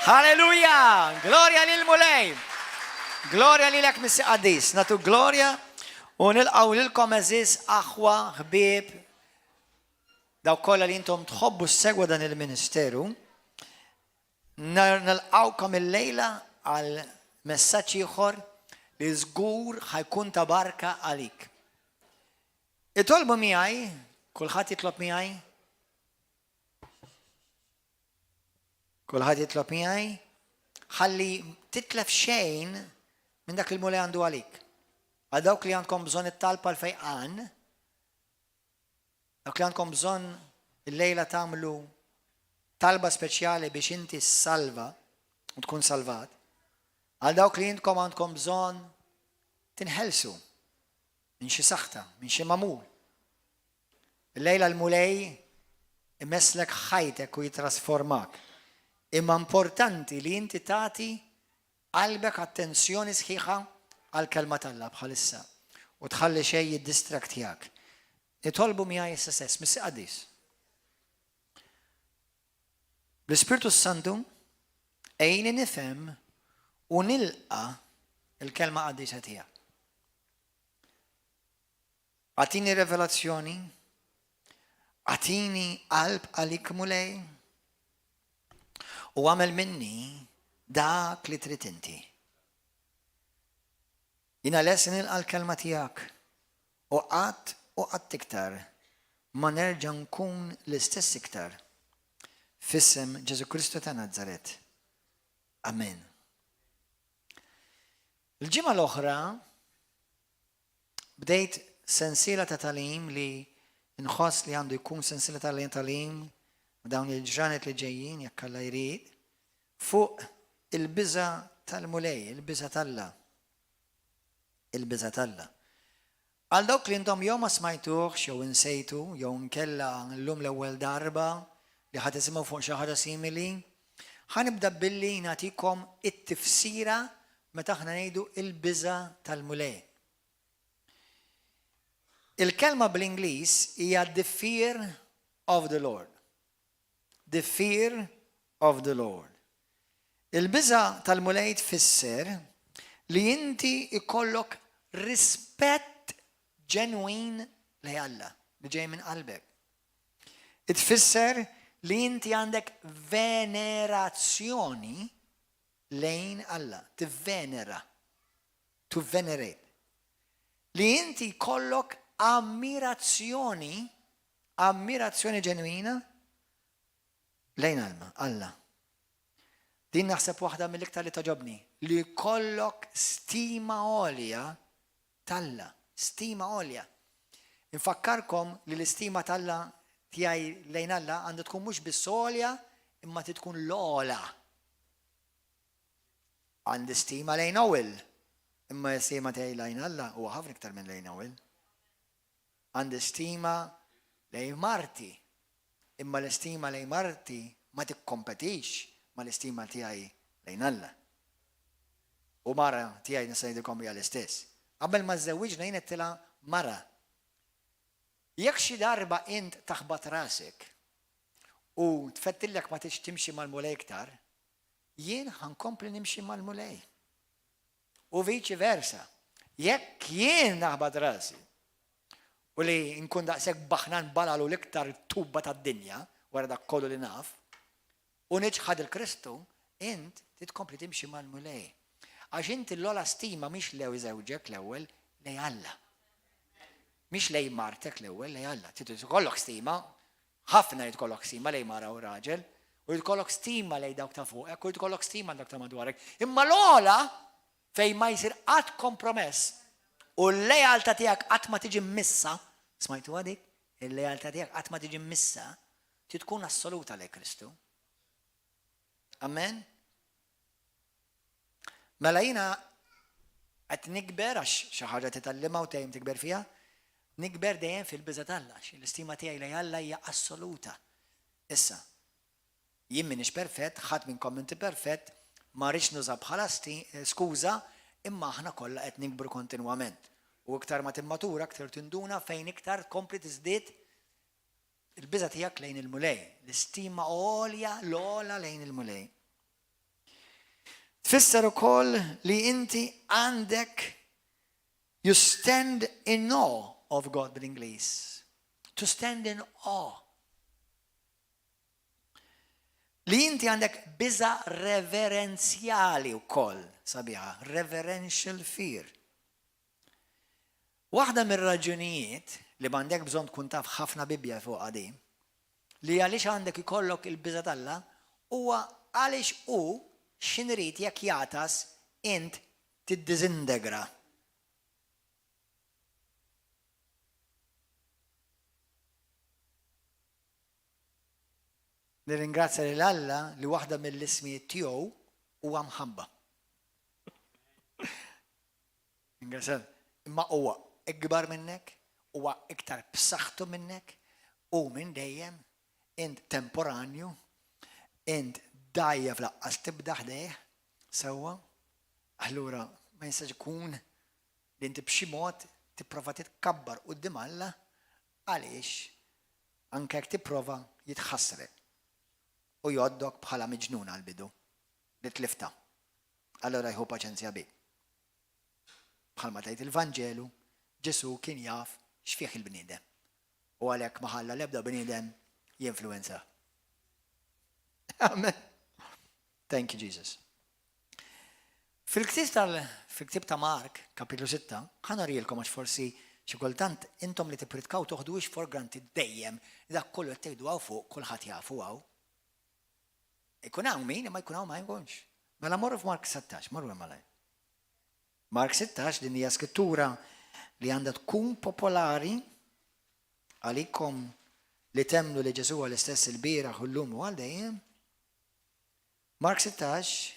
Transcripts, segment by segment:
Halleluja! Glorja lil Mulej! Glorja lilek Missi Qaddis. Natu glorja u nilqgħu lilkom għeżież aħwa, ħbieb, dawk kollha li intom tħobbu ssegwu dan il-ministeru. Nilqgħukom illejla għal messaġġ ieħor li żgur ħa jkun ta' barka għalik. Itolbu miegħi, kulħadd jitlob miegħi. Kulħadd jitlob miegħi, ħalli titlef xejn minn dak li l-Mulej għandu għalik. Għal dawk li għandkom bżonn it-talb għal fejqan, dawk li għandkom bżonn il-lejla tagħmlu talba speċjali biex inti salva u tkun salvat. Għal dawk li intkom għandkom bżonn tinħelsu minn xi saħta, minn xi magħmul. Illejla l-Mulej imesslek ħajtek u jitrasformak. Imma importanti li inti tagħti qalbek attenzjoni sħiħa għall-Kelma t'Alla bħalissa u tħalli xejn jiddistraktjak. Nitolbu miegħi issa stess, Missier Qaddis. Bl-Ispirtu s-Santu għinni nifhem u nilqa' l-Kelma qaddisa tiegħek. Agħtini revelazzjoni, agħtini qalb għalik Mulej, u għamel minni dak li trid inti. Jiena lest nilqa' l-kelma tiegħek u qatt u qatt iktar ma nerġa' nkun l-istess iktar. F'isem Ġesù Kristu ta' Nazaret. Amen. Il-ġimgħa l-oħra bdejt sensiela ta' tagħlim li nħoss li għandu jkun sensiela ta' tagħlim dawn il-ġranet li ġejjin jekk Alla jrid fuq il-biża' tal-Mulej, il-biża' t'Alla. Il-biża' t'Alla. Għal dawk li intom jew ma smajtuhx jew insejtu jew inkella llum l-ewwel darba li ħa tisimgħu fuq xi ħaġa simili, ħa nibda billi nagħtikom it-tifsira meta aħna ngħidu il-biża' tal-Mulej. Il-kelma bl-Ingliż hija the fear of the Lord. The fear of the Lord. Il-biża' tal-Mulej tfisser li inti jkollok rispett ġenwin lejn Alla, li ġej minn qalbek. Tfisser li inti għandek venerazzjoni lejn Alla, tivvenera, to venerate. Li inti jkollok ammirazzjoni Ammirazzjoni ġenwina lejn Alla. Din naħseb waħda mill-iktar li togħġobni, li jkollok stima għolja t'Alla, stima għolja. Infakkarkom li l-istima t'Alla tiegħi lejn Alla għandha tkun mhux biss għolja imma trid tkun l-ogħla. Għandi stima lejn Owl, imma l-istima tiegħi lejn Alla huwa ħafna iktar minn lejn Owl. Għandi stima lejn marti, imma l-istima lejn marti ma tikkompetix mal-istima tiegħi lejn Alla. U mara tiegħi nista' ngħidilkom hija l-istess. Qabel ma żżewwiġna jien għedtilha mara. Jekk xi darba int taħbat rasek u tfettillek ma tridx timxi mal-Mulej iktar, jien ħa nkompli nimxi mal-Mulej. U viċi versa, jekk jien naħbat rasi u li nkun daqshekk baħnan balalu l-iktar tuba tad-dinja wara dak kollu li naf, u niċħad il-Kristu, int titkompli timxi mal-Mulej. Għax inti l-ogħla stima mhix lejn żewġek l-ewwel, lejn Alla. Mhix lejn martek l-ewwel, lejn Alla. Trid ikollok stima, Ħafna jrid ikollok stima lejn mara u raġel, u jrid ikollok stima lejn dawk ta' fuqek, u jrid ikollok stima dawk ta' madwarek. Imma l-ogħla fejn ma jsir qatt kompromess u l-lealtà tiegħek qatt ma tiġi missa, smajtu dik? Il-lealtà tiegħek qatt ma tiġi missa, trid tkun assoluta lejn Kristu. Amen? Mela jiena qed nikber għax xi ħaġa titgħallimha u dejjem tikber fiha, nikber dejjem fil-biża' t'Alla, għax l-istima tiegħi lejn Alla hija assoluta. Issa, jien m'iniex perfett, ħadd minnkom m'inti perfett, ma rridx nuża bħala skuża, imma aħna kollha qed nikbru kontinwament. U iktar ma timmatura, iktar tinduna fejn iktar tkompli tiżdied il-biża' tiegħek lejn il-Mulej, l-istima għolja l-ogħla lejn il-Mulej. Tfisser ukoll li inti għandek you stand in awe of God bl-Ingliż. To stand in awe. Li inti għandek biża reverenzjali wkoll, sabiħa, reverential fear. Waħda mir-raġunijiet li m'għandek bżonn tkun taf ħafna Bibbja fuqha din, li għaliex għandek ikollok il-biża' t'Alla huwa għaliex hu x'ħin irid jekk jagħtas int tiddiżintegra. Nirringrazzja lil Alla li waħda mill-ismijiet tiegħu huwa mħabba. Ringrazzja. Imma huwa ikbar minnek, huwa iktar b'saħħtu minnek, hu minn dejjem, int temporanju, int dgħajjef laqqas tibda ħdejh, sewwa, allura ma jistax ikun li inti b'xi mod tipprova titkabbar quddiem Alla għaliex anke jekk tipprova jitħassrek u jgħoddok bħala miġnun għall-bidu li tliftha. Allura jieħu paċenzja bik. Bħalma tgħid il-Vanġelu, Ġesù kien jaf x'fih il-bniedem u għalhekk ma ħalla l-ebda bniedem jinfluwenzah. Amen. Thank you, Jesus. Fil-ktieb tal fil-ktieb ta' Mark, kapitlu 6, ħa nurielkom għax forsi xi kultant intom li tippritkaw toħduhiex for granted dejjem li dak kollu qed tgħidu hawn fuq kulħadd jafu hawn. Ikun hawn min imma jkun hawn ma jkunx. Mela morru f'Mark 16, morru hemm malajr. Mark 16 din hija skrittura li għandha tkun popolari għalikom li temmnu li Ġesù huwa l-istess il-bieraħ u llum u għal dejjem. Mark 16,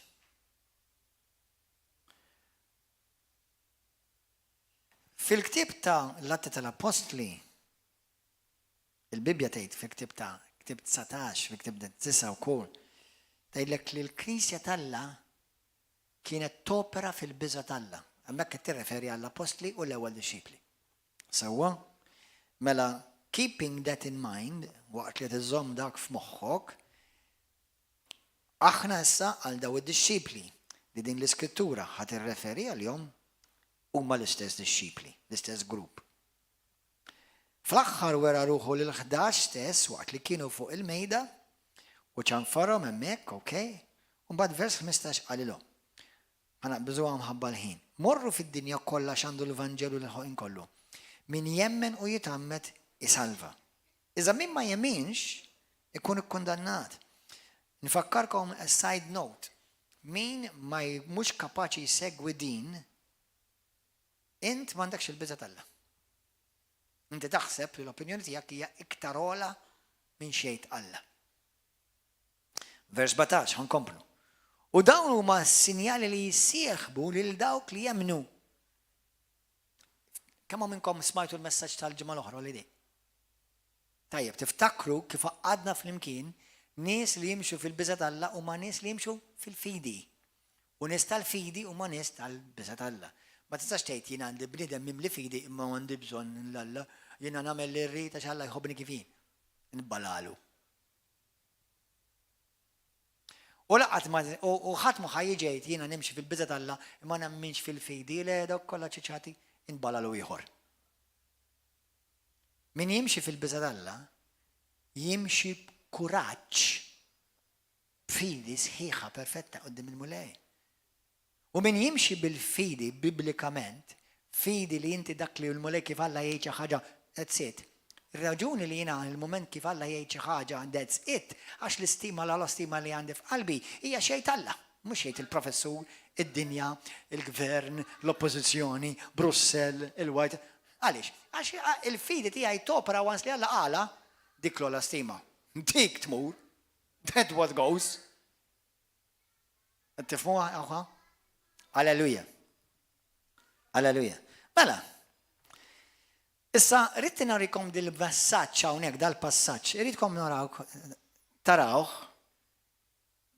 Fil-ktieb ta' l-Atti tal-Appostli, il-Bibbja tgħid fil-ktieb ta' ktieb 19, fil-ktieb 9 wkoll, tgħidlek li l-Knisja t'Alla kienet topera fil-biża' t'Alla. Hemmhekk qed tirreferi għall-appostli u l-ewwel dixxipli. Sewwa? Mela, keeping that in mind, waqt li tiżomm dak f'moħħok, Aħna issa għal daw id-dixxipli li din l-iskrittura ħa tirreferi għalihom huma l-istess dixxipli, l-istess grupp. Fl-aħħar wera ruħu lill-11 stess waqt li kienu fuq il-mejda u ċanfarhom hemmhekk, ok, u mbagħad vers 15 qalilhom. Ħa naqbżuha mħabba l-ħin. Morru fid-dinja kollha xandu l-Vanġelu lill-ħolqien kollu. Min jemmen u jitgħammed isalva. Iżda min ma jemminx ikun ikkundannat. Nfakkarkom a side note, min ma mhux kapaċi jsegwi din, int m'għandekx il-biża' t'Alla. Inti taħseb li l-opinjoni tiegħek hija iktar ogħla minn xejn Alla. Vers 17, ħankomplu. U dawn huma s-sinjali li jissieħbu lil dawk li jemmnu. Kemm minnkom smajtu l-messaġġ tal-ġimgħa l-oħra li di? Tajjeb, tiftakru kif għaqqadna flimkien nies li jimxu fil-biża' t'Alla huma nies li jimxu fil-fidi. U nies tal-fidi huma nies tal-biża' t'Alla. Ma tistax tgħid jien għandi bniedem mimli fidi imma għandi bżonn 'l Alla, jiena nagħmel li rrid għax Alla jħobbni kif jien. Nbalalu. U laqat ma u ħadd ma ħa jiġi jgħid jiena nimxi fil-biża' t'Alla imma nemminx fil-fidi, le dawk kollha ċiċati inbalalu ieħor. Min jimxi fil-biża' t'Alla jimxi b'kuraġġ, b'fidi sħiħa perfetta quddiem il-Mulej. U min jimxi bil-fidi biblikament, fidi li inti dak li l-Mulej kif Alla jgħid xi ħaġa, that's it. Ir-raġuni li jiena il-mument kif Alla jgħid xi ħaġa, that's it, għax l-istima l-stima li għandi f'qalbi hija xejn Alla, mhux jgħid il-professur, id-dinja, il-gvern, l-oppożizzjoni, Brussell, il-White. Għaliex? Għax il-fidi tiegħi topera once li Alla qala dik l stima. Dik tmur. That what goes. Tifhmuha aħwa? Alleluja. Alleluja. Mela, issa rrid narikom dil-passaġġ hawnhekk dal-passaġġ, irridkom naraw tarawh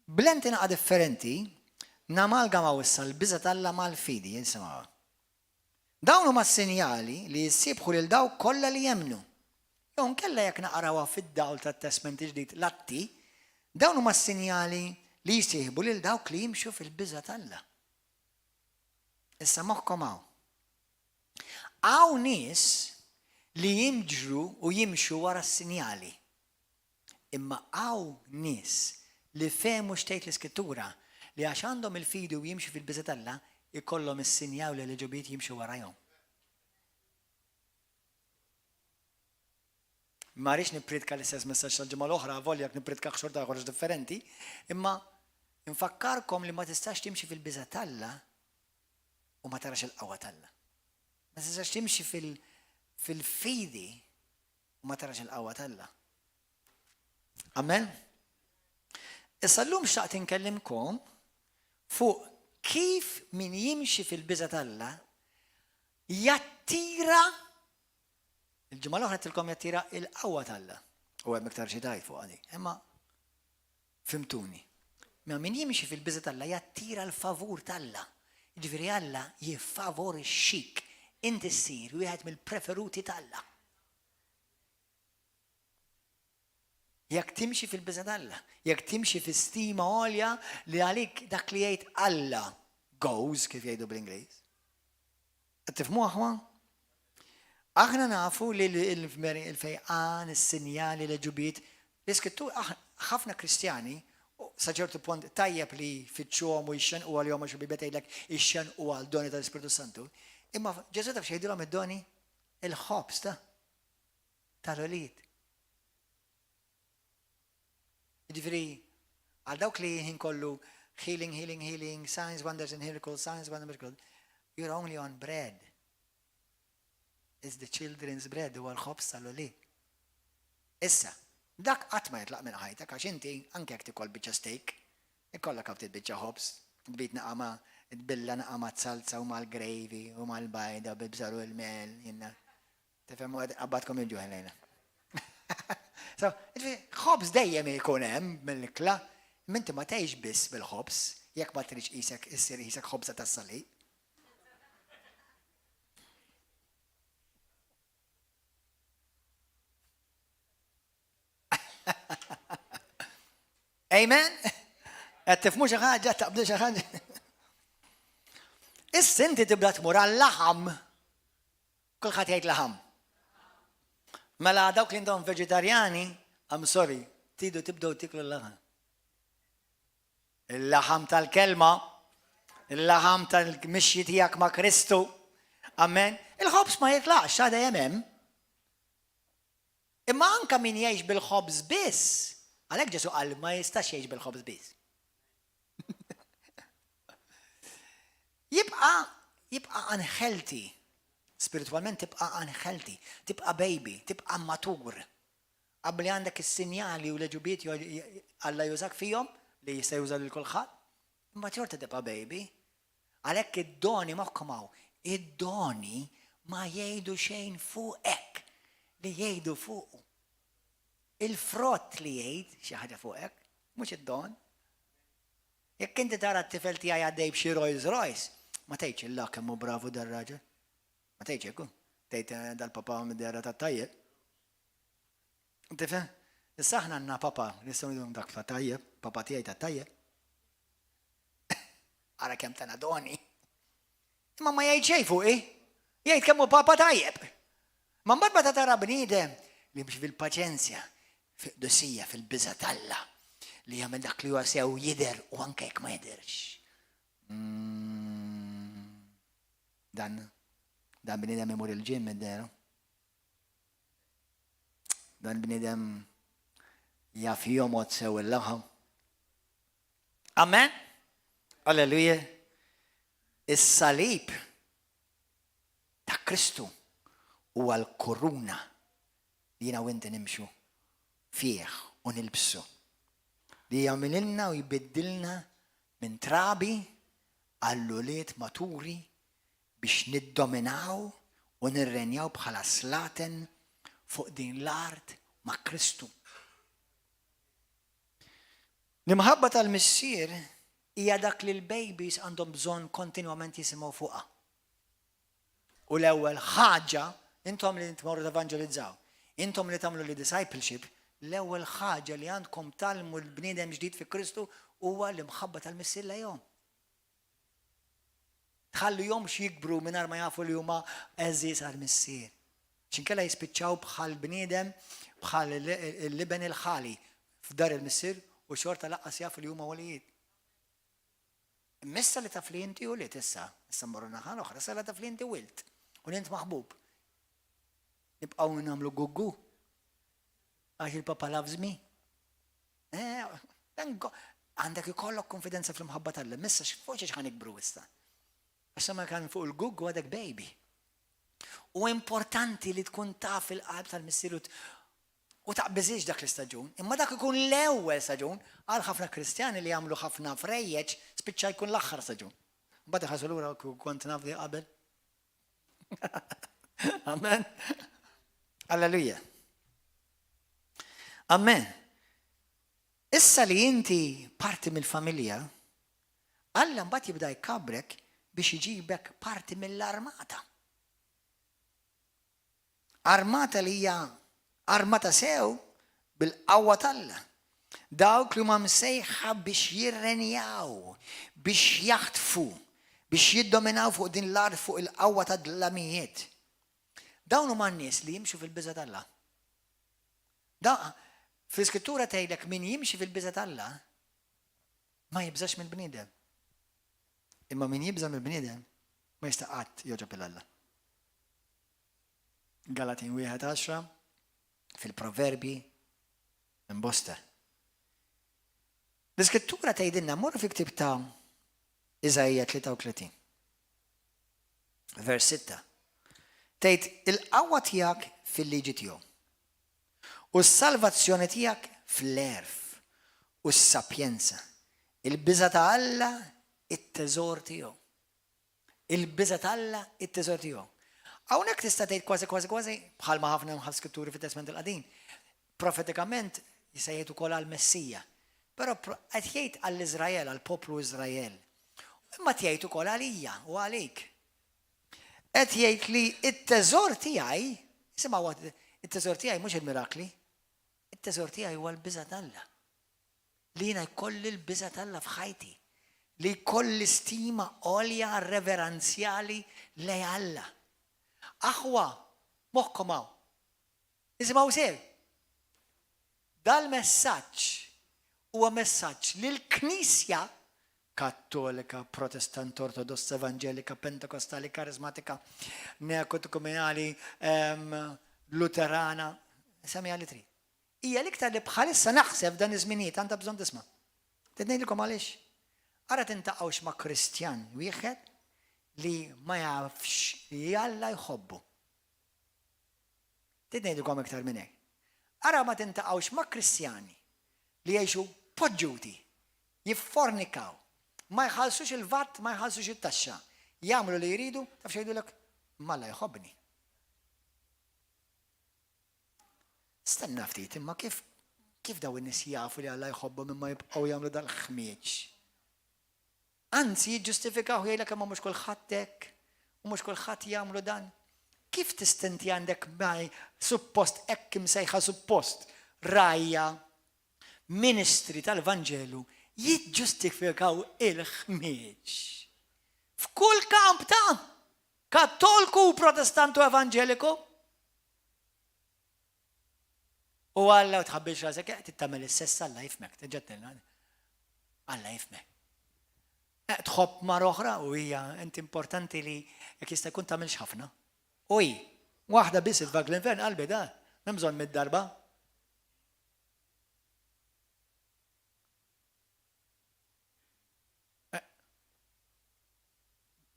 b'lenti naqa' differenti namalgamaw issa l-biża' t'Alla mal-fidi, jinsimgħu. Dawn huma s-sinjali li jissibħu lil dawk kollha li jemmnu. Jew inkella jekk naqrawha fid-dawl tat-Testment il-Ġdid, l-Atti, dawn huma s-sinjali li jsieħbu lil dawk li jimxu fil-biża' t'Alla. Issa moħħkom hawn. Hawn nies li jimġru u jimxu wara s-sinjali. Imma hawn nies li fehmu x'tgħid l-Iskrittura, li għax għandhom il-fidi u jimxu fil-biża' t'Alla, ikollhom is-sinjali u l-għeġubijiet jimxu warajhom. Ma rridx nippriedka l-istess messaġġ tal-ġimgħa l-oħra, avolja jekk nippriedkah xorta ieħor għax differenti, imma nfakkarkom li ma tistax timxi fil-biża' t'Alla u ma tarax il-qawwa t'Alla. Ma tistax timxi fil-fidi u ma tarax il-qawwa t'Alla. Amen? Issa llum xtaqt inkellimkom fuq kif min jimxi fil-biża' t'Alla jattira Il-ġimgħa l-oħra għedtilkom jattira il-qawwa t'Alla. U hemm iktar xi tgħid fuqha dik. Imma fimtuni. Ma min jimxi fil-biża' t'Alla jattira l-favur t'Alla. Jiġifieri Alla jiffavorixxik. Inti ssir wieħed mill-preferuti t'Alla. Jekk timxi fil-biża' t'Alla, jekk timxi fi stima għolja li għalik dak li jgħid Alla goes, kif jgħidu bl-Ingliż. Qed tifhmu aħwa? Aħna nafu li l-fejqan, is-sinjali, l-għeġubijiet, l-iskrittur, ħafna Kristjani, sa ċertu punt tajjeb li jfittxuhom u jixxenqu għalihom għax il-Bibbja tgħidlek ixxenqu għal doni tal-Ispirtu Santu. Imma Ġesù taf x'jgħidilhom id-doni? Il-ħobż ta' tal-ulied. Jiġifieri, għal dawk li ħin kollu healing, healing, healing, signs, wonders and miracles, signs, wonders and miracles, you're only on bread. It's the children's bread, huwa l-ħobż tal-ulied. Issa, dak qatt ma jitlaq minn ħajtek għax inti anke jekk tikol biċċa steak, ikollok ftit biċċa ħobż, tbid naqa' ma' tbilla naqa' mat-salza u mal-gravy u mal-bajda bil-bżar u l-mel, jiena. Tifhem u qabadkom il-ġuħ lejla. So, ħobż dejjem ikun hemm mill-ikla, minti ma tgħix biss bil-ħobż, jekk ma tridx qisek issir qisek ħobża tas-salib. Amen? Qed tifhmu xi ħaġa, taqblu xi ħaġa? Issa inti tibda tmur għal-laħam. Kulħadd jgħid laħam. Mela dawk li intom veġitarjani, I'm sorry, tidu tibdew tiklu l-laħam. Il-laħam tal-kelma, il-laħam tal-mixji tiegħek ma' Kristu. Amen. Il-ħobż ma jitlaqx, sa dejjem hemm. Imma anka min jgħix bil-ħobż biss, għalhekk Ġesu qal ma jistax jgħix bil-ħobż biss. Jibqa' jibqa' unhealthy. Spiritwalment tibqa' unhealthy, tibqa' baby, tibqa' matur. Qabli għandek is-sinjali u l-għeġubijiet Alla jużak fihom li jista' juża lil kulħadd, imma xorta tibqa' baby. Għalhekk id-doni moħħkom hawn, id-doni ma jgħidu xejn fuqek li jgħidu fuqu. Il-frott li jgħid xi ħaġa fuqek, mhux id-don. Jekk inti tara t-tifel tiegħi għaddej b'xi Rolls Royce, ma tgħidx illa kemm hu bravu dar-raġel. Ma tgħidx hekk, tgħid eh, dal-papa mid-dehra tat-tajjeb. Tifhem? Issa aħna għandna papa, nistgħu ngħidu dak ta' tajjeb, papa tiegħi ta' tajjeb. Ara kemm tana doni. Imma ma jgħid xejn fuqi. Jgħid kemm hu papa tajjeb. Ma mbagħad meta tara bniedem li jimxi fil-paċenzja, fil-qdusija, fil-biża' t'Alla, li jagħmel dak li huwa sew jidher u anke jekk ma jidhirx. Mm, dan dan bniedem imur il-ġim id-dehra. Dan bniedem jaf jomgħod sew il-laħam. Amen? Alleluja. Is-salib ta' Kristu huwa l-kuruna li jiena u inti nimxu fih u nilbsu. Li jagħmililna u jbiddilna minn trabi għall-ulied maturi biex niddominaw u nirrenjaw bħala slaten fuq din l-art ma' Kristu. L-imħabba tal-Missier hija dak li l-babies għandhom bżonn kontinwament jisimgħu fuqha. U l-ewwel ħaġa, intom li tmorru tevanġelizzaw, intom li tagħmlu li discipleship, l-ewwel ħaġa li għandkom tgħallmu l-bniedem ġdid fi Kristu huwa l-imħabba tal-Missier lejhom. Tħallihomx jikbru mingħajr ma jafu li huma għeżież għall-Missier. X'inkella jispiċċaw bħal bniedem bħal l-iben il-ħali f'dar il-Missier u xorta lanqas jafu li huma wlied. Imma issa li taf li inti ulied issa, issa mmorru naħa l-oħra, issa li taf li inti wild u li int maħbub. Nibqgħu nagħmlu guggu għax il-Papa loves me. Eh, għandek ikollok konfidenza fl-imħabba tal Missa fuq xiex ħan ikbru issa. Għax ma kan fuq il-guggu għadek baby. U importanti li tkun taf il-qalb tal-missier u taqbiżix dak l-istaġun. Imma dak ikun l-ewwel staġun għal ħafna Kristjani li jagħmlu ħafna frejjeġ spiċċa jkun l-aħħar staġun. Mbagħad iħarsu lura kont naf li qabel. Amen. Alleluja. Amen. Issa li inti parti mill-familja, Alla mbagħad jibda jkabrek biex iġibek parti mill-armata. Armata li hija armata sew bil-qawwa t'Alla. Dawk li huma msejħa biex jirrenjaw, biex jaħtfu, biex jiddominaw fuq din l-art fuq il-qawwa tad-dlamijiet. Dawn huma n-nies li jimxu fil-biża' t'Alla. Da, fl-Iskrittura tgħidlek min jimxi fil-biża' t'Alla ma jibżax mill-bniedem. Imma min jibża' mill-bniedem ma jista' qatt jogħġob 'il Alla. Galatin wieħed għaxra, fil-Proverbji, minn bosta. L-Iskrittura tgħidilna morru fi ktieb ta' Iżaija 33. Vers 6. Tgħid il-qawwa tiegħek fil-liġi tiegħu. U s-salvazzjoni tiegħek fl-għerf u s-sapjenza. Il-biża' ta' Alla it-teżor tiegħu. Il-biża' t'Alla it-teżor tiegħu. Hawnhekk tista' tgħid kważi kważi kważi bħalma ħafna hemm skritturi fit-Testment il-Qadim. Profetikament jista' jgħid ukoll għall-Messija. Però qed jgħid għall-Iżrael, għall-poplu Iżrael. Imma jgħid ukoll għalija u għalik. Qed jgħid li t-teżor tiegħi, isimgħu it-teżor tiegħi mhux il-mirakli, it-teżor tiegħi huwa l-biża' t'Alla. Li jiena jkolli l-biża' t'Alla f'ħajti. Li jkolli stima għolja reveranzjali lejn Alla. Aħwa, moħħkom hawn. Isimgħu sew. Dal-messaġġ huwa messaġġ li l-Knisja Kattolika, Protestant, Ortodossa, Evanġelika, Pentekostali, Karismatika, Neokatekumenali, Luterana, semmiha li trid. Hija l-iktar li bħalissa naħseb f'dan iż-żminijiet għandha bżonn tisma'. Trid ngħidilkom għaliex? Ara tintaqgħux ma' Kristjan wieħed li ma jafx li Alla jħobbu. Trid ngħidilkom iktar minn hekk. Ara ma tintaqgħux ma' Kristjani li jgħixu poġġuti, jiffornikaw, ma jħallsux il-VAT, ma jħallsux it-taxxa, jagħmlu li jridu, taf x'jgħidulek? Imma Alla jħobbni. Stenna ftit, imma kif kif daw in-nies jafu li Alla jħobbhom imma jibqgħu jagħmlu dal-ħmieġ? Anzi jiġġustifikaw jgħidlek imma mhux kulħadd hekk u mhux kulħadd jagħmlu dan. Kif tista' inti għandek maj suppost hekk imsejħa suppost rajja ministri tal-Vanġelu jiġġustifikaw il-ħmieġ? F'kull kamp ta' Kattolku, Protestant u Evanġeliku. U Alla u tħabbilx rasek, eh, tittamel is-sess Alla jifmek, teġġettilna. Alla jifmek. Eh, tħobb mar oħra u hija inti importanti li jekk jista' jkun tagħmilx ħafna. Uj, waħda biss it l-infern qalbi da, m'hemm bżonn mid-darba.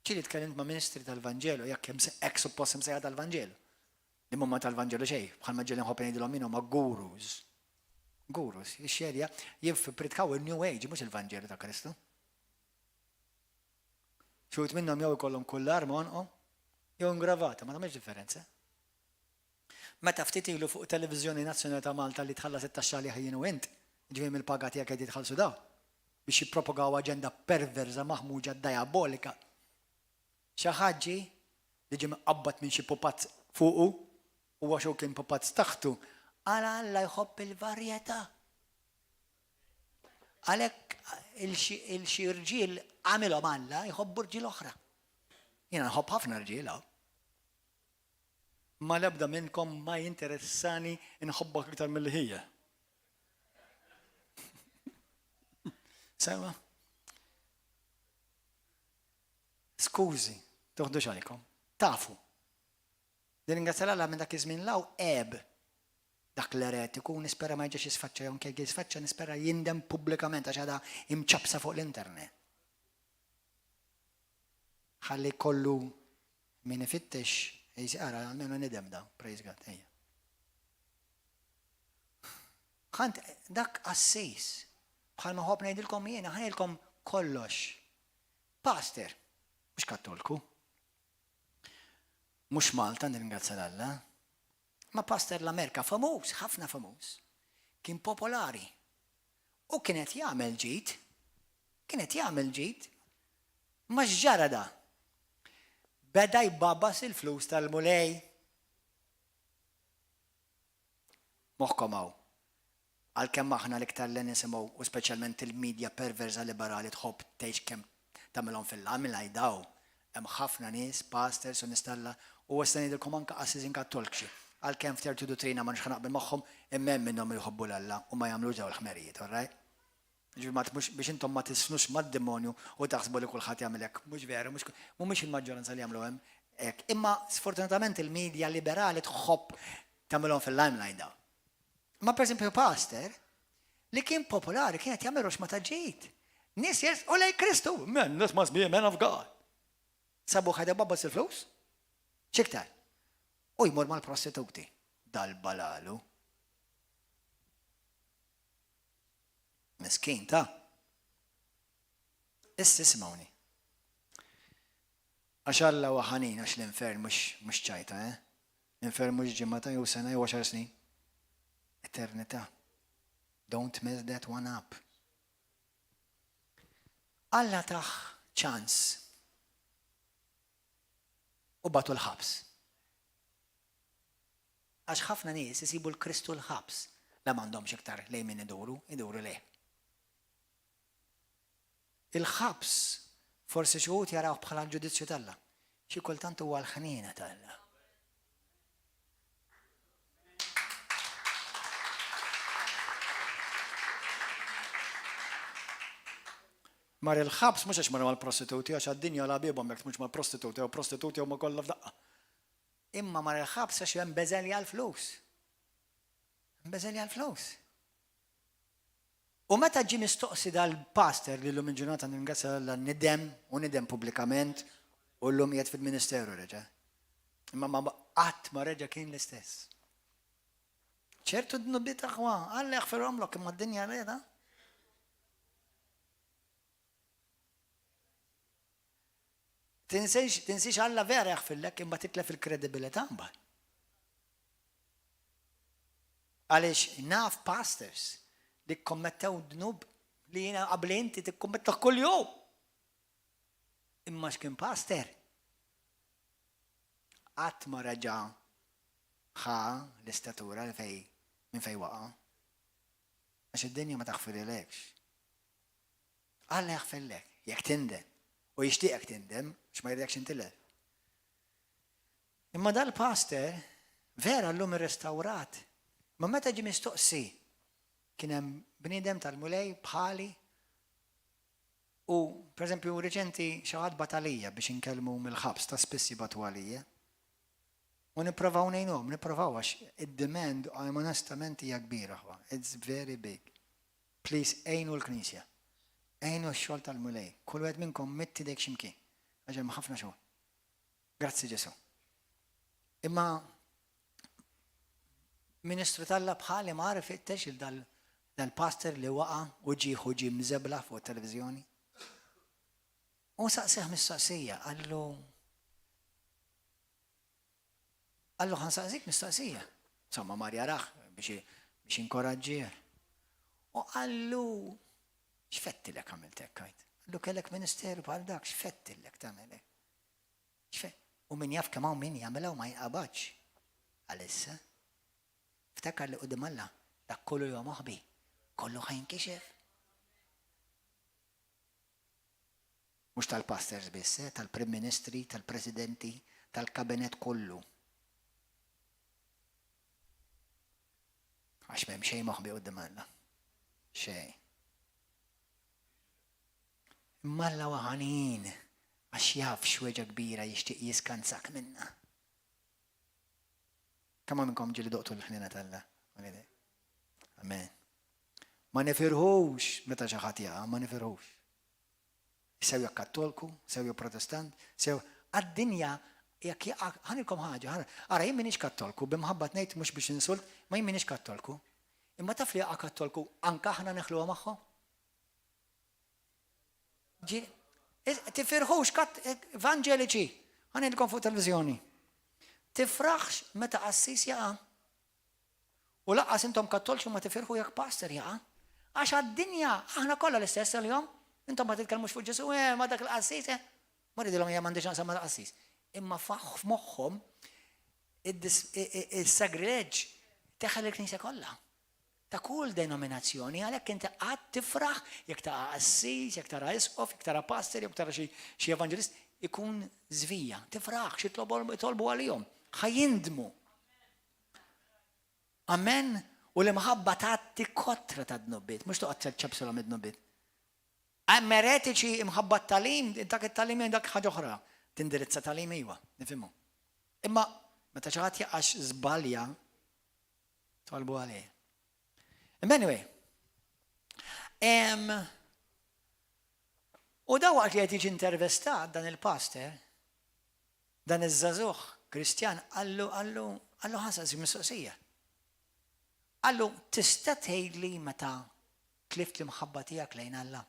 Ġieli tkellimt ma' ministri tal-Vanġelu, jekk hemm hekk suppost imsejħa tal-Vanġelu. Li mhuma tal-Vanġelu xejn, bħalma ġieli nħobb ngħidilhom jien huma gurus. Gurus, ix-xerja jippritkaw il-New Age, mhux il-Vanġelu ta' Kristu. Xi minnhom jew ikollhom kullar m'għonqhom, jew ingravata, ma tagħmilx differenza. Meta ftit ilu fuq Televiżjoni Nazzjonali ta' Malta li tħallas it-taxxa għaliha jien u int, jiġifieri mill-paga tiegħek qed jitħallsu dawn, biex jippropogaw aġenda perverża, maħmuġa, diabolika. Xi ħadd ġie, li ġie mqabbad minn xi pupazz fuqu, u għax hu kien pupazz taħtu, qal Alla jħobb il-varjetà. Għalhekk il-xi rġiel għamilhom Alla jħobbu rġiel oħra. Jiena nħobb ħafna rġiel hawn. Ma l-ebda minnkom ma jinteressani nħobbok iktar milli ħija. Sewa? Skużi, toħdux għalikom. Tafu. Nirringrazzja 'l Alla minn dak iż-żmien 'l hawn għeb dak l-eretiku u nispera ma jerġax jisfaċċa jew anke jekk jisfaċċa nispera jindem pubblikament għax għadha imċappsa fuq l-internet. Ħalli kollu min ifittex jgħid ara almenu nidem da, praise God, ejja. Ħant dak qassis bħalma ħobb ngħidilkom jiena ħa kollox. Pastor, mhux kattolku. Mhux Malta, nirringrazzja 'l Alla. Ma pastor l-Amerika famuż, ħafna famuż. Kien popolari. U kien qed jagħmel ġid. Kien qed jagħmel ġid. Ma x'ġara da? Beda jbabas il-flus tal-Mulej. Moħħkom hawn. Għalkemm aħna l-iktar li nisimgħu u speċjalment il-media perversa liberali tħobb tgħix kemm tagħmilhom fil-għamla jdaw. Hemm ħafna nies, pastors u nies t'Alla u issa ngħidilkom anke qassisin kattolkċi, għalkemm f'tertu duttrina m'għandix ħa naqbel magħhom, imma hemm minnhom li jħobbu 'l Alla u ma jagħmlux dawn il-ħmerijiet, all right? Jiġifieri ma mhux biex intom ma tisfnux mad-demonju u taħsbu li kulħadd jagħmel hekk. Mhux veru, mhux mhumiex il-maġġoranza li jagħmlu hemm hekk. Imma sfortunatament il-media liberali tħobb tagħmilhom fil-limelight dawn. Ma pereżempju pastor li kien popolari kien qed jagħmel roxma ta' ġid. Nies jersqu lejn Kristu. Man, this must be a man of God. Sabu ħajda babbas il-flus? X'iktar? U jmur mal-prostituti. Dal-balalu. Miskin ta' Issa isimgħuni. Għax Alla huwa ħanin għax l-infern mhux ċajta, eh? L-infern mhux ġimgħa ta' jew sena jew għaxar snin. Eternità. Don't mess that one up. Alla tah ċans u bagħtu l-ħabs. Għax ħafna nies isibu l-Kristu l-ħabs la m'għandhomx iktar lejn min iduru, iduru lejh. Il-ħabs forsi xi wħud jarawh bħala l-ġudizzju t'Alla. Xi kultant huwa l-ħniena t'Alla. Mar il-ħabs mhux għax mar mal-prostituti, għax għad-dinja la bibhom jekk tmurx mal-prostituti jew prostituti huma kollha f'daqqa. Imma mar il-ħabs għax hemm beżelja l-flus. Beżelja l-flus. U meta ġie mistoqsi dal-pastor li llum il-ġurnata nirringrazzja 'l Alla nidem u nidem pubblikament u llum qiegħed fil-ministeru reġa'. Imma ma qatt ma reġa' kien l-istess. Ċertu dnubiet aħwa, Alla jaħfirhomlok imma d-dinja qiegħda. Tinsiex, tinsiex Alla vera jaħfirlek imma titlef il-kredibilità mbagħad. Għaliex naf pastors li kkommettew dnub li jiena qabli inti tikkommettah kuljum. Imma x'kien pastor? Qatt ma reġa' ħa l-istatura li fej minn fej waqa'. Għax id-dinja ma taħfirilekx. Alla jaħfirlek jekk tindem u jixtieqek tindem għax ma jridekx intilef. Imma dal-pastor vera llum irrestawrat, imma meta ġie mistoqsi kien hemm bniedem tal-Mulej bħali u pereżempju riċenti xi ħadd bagħat għalija biex inkellmu mill-ħabs ta' spiss jibgħatu għalija. U nipprovaw ngħinuhom, nipprovaw għax id-demand onestament hija kbira aħwa. It's very big. Please għinu l-Knisja. Għinu x-xogħol tal-Mulej. Kull wieħed minnkom mitt idejk x'imkien. Għax hemm ħafna xogħol. Grazzi Ġesù. Imma ministru t'Alla bħali mar ifittex il dal-pastor li waqa' u ġieħu ġie mżebla fuq it-televiżjoni. U saqsih mistoqsija, qallu qallu ħa nsaqsik mistoqsija. Insomma mar jarah biex biex inkoraġġih. U qallu x'fettilek għamilt hekk għid? Qallu kellek ministeru bħal dak x'fettilek tagħmel hekk? U min jaf kemm hawn min jagħmilha u ma jinqabadx għalissa. Ftakar li quddiem Alla dak kollu li huwa moħbi, kollu ħa jinkixef. Mhux tal-pastors biss, eh, tal-Prim Ministri, tal-Presidenti, tal-Kabinett kollu. Għax m'hemm xejn moħbi quddiem Alla. Xejn. Imma Alla huwa ħanin għax jaf x'weġgħa kbira jixtieq jiskanzak minnha. Kemm minnkom ġieli doqtu l-ħniena t'Alla? Amen. Ma nifirħux meta xi ħadd jaqa', ma nifirħux. Sew jekk Kattolku, sew jekk Protestant, sew għad-dinja jekk jaqa' ħanilkom ħaġa, ara jien m'iniex Kattolku, b'imħabba tnejt mhux biex insult, ma jien m'iniex Kattolku. Imma taf li jaqa' Kattolku anke aħna neħluha magħhom? Tifirħux kat evangeliċi, ħanilkom fuq televizjoni. Tifraħx meta qassis jaqa'. U lanqas intom kattolċi ma tifirħu jekk pastor jaqa'. Għax għad-dinja aħna kollha l-istess għalihom. Intom ma titkellmux fuq Ġesù, eh, ma dak il-qassis, eh. Ma rridilhom hija m'għandix naqsam ma qassis. Imma f'moħħhom is-sagrileġġ teħel il-Knisja kollha. Ta' kull denominazzjoni, għalhekk inti qatt tifraħ jekk taqa' qassis, jekk tara isqof, jekk tara pastor, jekk tara xi evanġelist, ikun żvija. Tifraħ, xi tolbu għalihom. Ħa jindmu. Amen. U l-imħabba tgħatti kotra ta' dnubiet, mhux toqgħod ċapsilhom id-dnubiet. Hemm eretiċi imħabba t-tagħlim, dak it-tagħlim dak ħaġa oħra. Tindirizza tagħlim iwa, nifhimhu. Imma meta xi ħadd jaqax żbalja, tolbu għalih. Imma anyway, em, u da waqt li qed jiġi intervistat dan il-pastor, Dan iż-żagħżugħ Kristjan qallu, qallu, qallu ħa nsaqsik mistoqsija. Qallu, tista' tgħidli meta tlift l-imħabba tiegħek lejn Alla?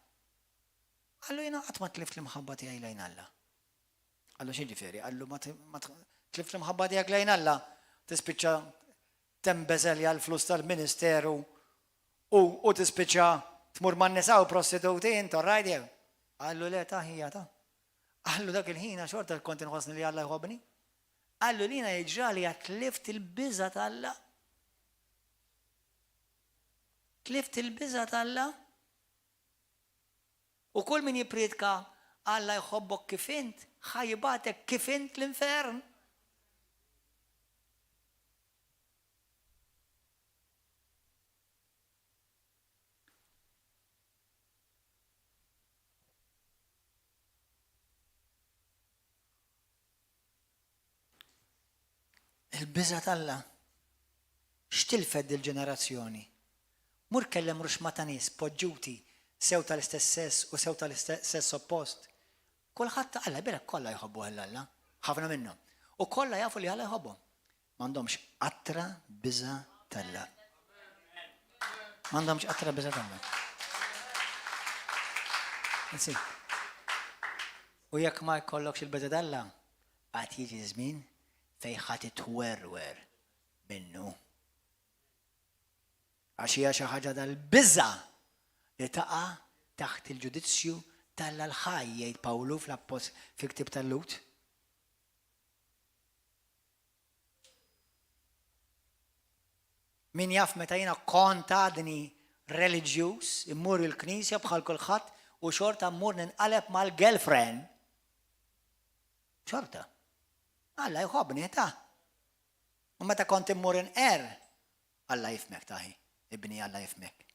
Qallu jiena qatt ma tlift l-imħabba tiegħi lejn Alla. Qallu x'jiġifieri? Qallu ma tlift l-imħabba tiegħek lejn Alla, tispiċċa tembeżelja l-flus tal-ministeru u u tispiċċa tmur man-nisa u prostituti int all right jew? Qallu le ta' ħija ta'. Qallu dak il-ħin għax xorta kont inħossni li Alla jħobbni. Qallu li jiena jiġrali għad tlift il-biża' t'Alla. Tlift il-biża' t'Alla. U kull min jippriedka Alla jħobbok kif int, ħa jibgħatek kif int l-infern. Il-biża' t'Alla. X'tilfet dil-ġenerazzjoni? Mur kellem ruxma ta' nies poġġuti sew tal-istess sess u sew tal-sess oppost. Kulħadd ta' Alla, jbierek kollha jħobbu 'l Alla, ħafna minnhom. U kollha jafu li Alla jħobbhom. M'għandhomx qatra biża' t'Alla. M'għandhomx qatra biża' t'Alla. That's it. U jekk ma jkollokx il-biża' t'Alla, għad jiġi żmien fejn ħa titwerwer minnu. Għax hija xi ħaġa tal-biża' li taqa' taħt il-ġudizzju t'Alla l-ħaj, jgħid Pawlu fil-ktieb tal-Lhud. Min jaf meta jiena kont għadni reliġjuż, immur il-knisja bħal kulħadd u xorta mmur ninqaleb mal-girlfriend. Xorta. Alla jħobbni ta'. U meta kont immur inqer, Alla jifhmek taħi, ibni Alla jifhmek.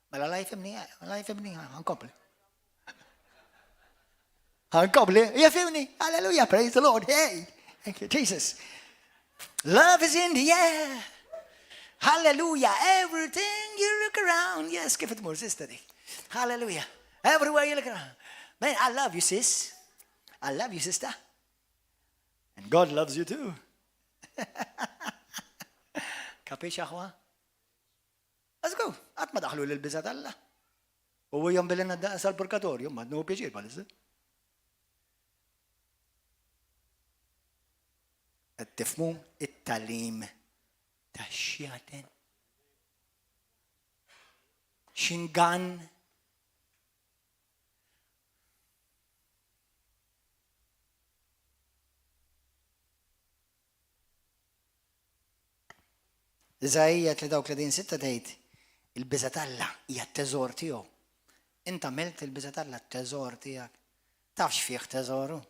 Mela Alla jifhimni, Alla jifhimni, ħankompli. Ħankompli, jifhimni, hallelujah, praise the Lord, hey, thank you Jesus. Love is in the air. Hallelujah, everything you look around. Yes, kif tmur, sister dik. Hallelujah, everywhere you look around. Man, I love you, sis. I love you, sister. And God loves you too. Kapix aħwa? Let's go. Qatt ma daħlu lil biża' t'Alla. U jom billi nadda sal-purgatorju, ma dnu pjaċir bħalissa. Qed tifhmu it-tagħlim tax-xjaten. Xingan Iżaija 33 6 tgħid, Il-biża' t'Alla hija t-teżor tiegħu. Int għamilt il-biża' t'Alla t-teżor tiegħek. Taf x'fih teżoru?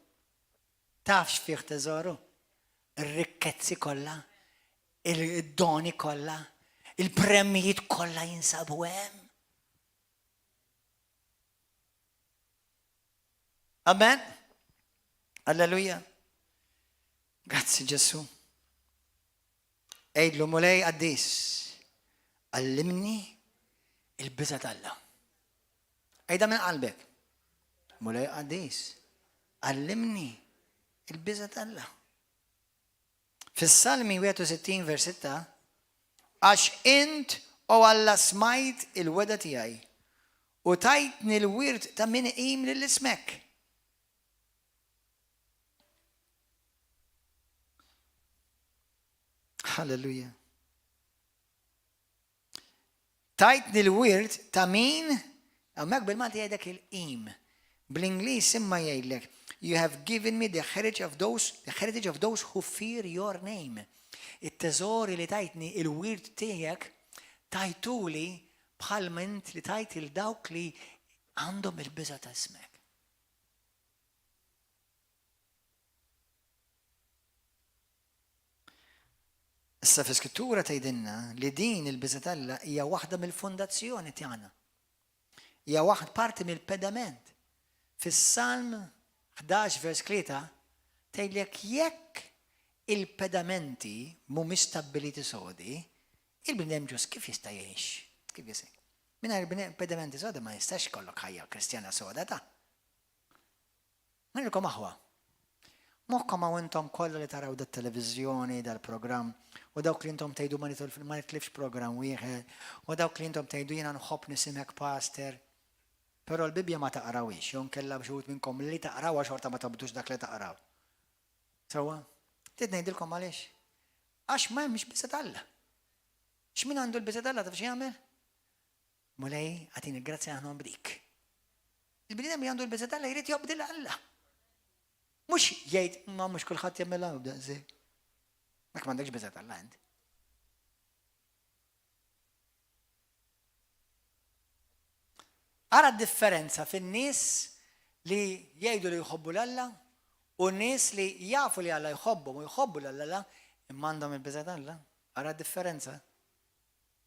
Taf x'fih teżoru? Ir-rikkezzi kollha, id-doni kollha, il-premjijiet kollha jinsabu hemm. Amen. Alleluja. Grazzi Ġesu. Għidlu Mulej qaddis, għallimni il-biża' t'Alla. Għidha minn qalbek. Mulej qaddis, għallimni il-biża' t'Alla. Fis-Salmi 61 vers 6, għax int o Alla smajt il-wegħda tiegħi u tajtni l-wirt ta' min iqim lil ismek. Halleluja. Tajtni l-wirt ta' min, hawnhekk bil-Malti jgħidlek il-qim. Bl-Ingliż imma jgħidlek, you have given me the heritage of those, the heritage of those who fear your name. It-teżori li tajtni, il-wirt tiegħek, tajtuli bħal int li tajt il dawk li għandhom il-biża' ta' ismek. Issa fl-Iskrittura tgħidilna li din il-biża' t'Alla hija waħda mill-fondazzjoni tagħna. Hija waħd parti mill-pedament. Fis-Salm 11 vers 3 tgħidlek jekk il-pedamenti mhumiex stabbiliti sodi, il-bniedem ġust kif jista' jgħix? Kif jista' Mingħajr pedamenti soda ma jistax ikollok ħajja Kristjana soda ta'. Ngħidilkom aħwa, moħħkom hawn intom kollha li taraw dat-televiżjoni, dal-programm, u dawk li intom tgħidu ma nitlifx programm wieħed, u dawk li intom tgħidu jiena nħobb nisimgħek pastor. Però l-Bibbja ma taqrawhiex, jew nkella xi wħud minnkom li taqrawha xorta ma tobdux dak li taqraw. Sewwa? Trid ngħidilkom għaliex? Għax ma hemmx biża' t'Alla. X'min għandu l-biża' t'Alla taf x'jagħmel? Mulej, agħtini l-grazzja aħna nobdik. Il-bniedem li għandu l-biża' t'Alla jrid jobdi 'l Alla. Mhux jgħid ma mhux kulħadd jagħmilha u daqshekk. Dak m'għandekx biża' t'Alla int. Ara d-differenza fin-nies li jgħidu li jħobbu l-Alla u n-nies li jafu li Alla jħobbhom u jħobbu l-Alla imma għandhom il-biża' t'Alla. Ara d-differenza.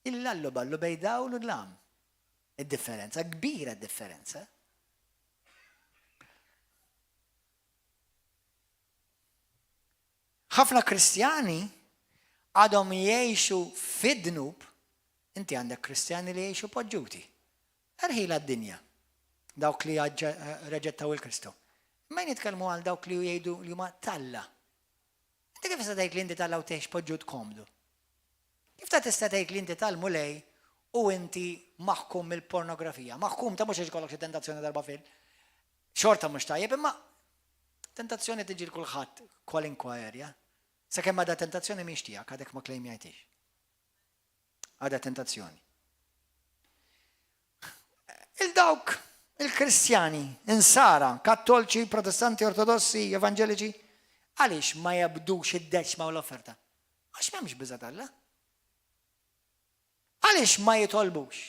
Il-lallu ballu bejn dawl u dlam. Id-differenza, kbira d-differenza. Ħafna Kristjani għadhom jgħixu fid-dnub, inti għandek Kristjani li jgħixu poġġuti. Erħila d-dinja, dawk li reġettaw il-Kristu. Ma nitkellmu għal dawk li jgħidu li huma talla. Inti kif tista' tgħid li inti t'Alla u tgħix poġġut komdu? Kif ta' tista' tgħid li inti tal-Mulej u inti maħkum mill-pornografija? Maħkum ta' mhux għax ikollok xi tentazzjoni darba fil. Xorta mhux tajjeb, imma tentazzjoni tiġi l kulħadd kwalinkwa area. Sakemm għadha tentazzjoni mhix tiegħek, għadek ma klejmjajtix. Għadha tentazzjoni. Il-dawk il-Kristjani, insara, kattolċi, protestanti, ortodossi, evanġeliċi, għaliex ma jabdux id-deċma u l-offerta? Għax m'hemmx biża' t'Alla. Għaliex ma jitolbux?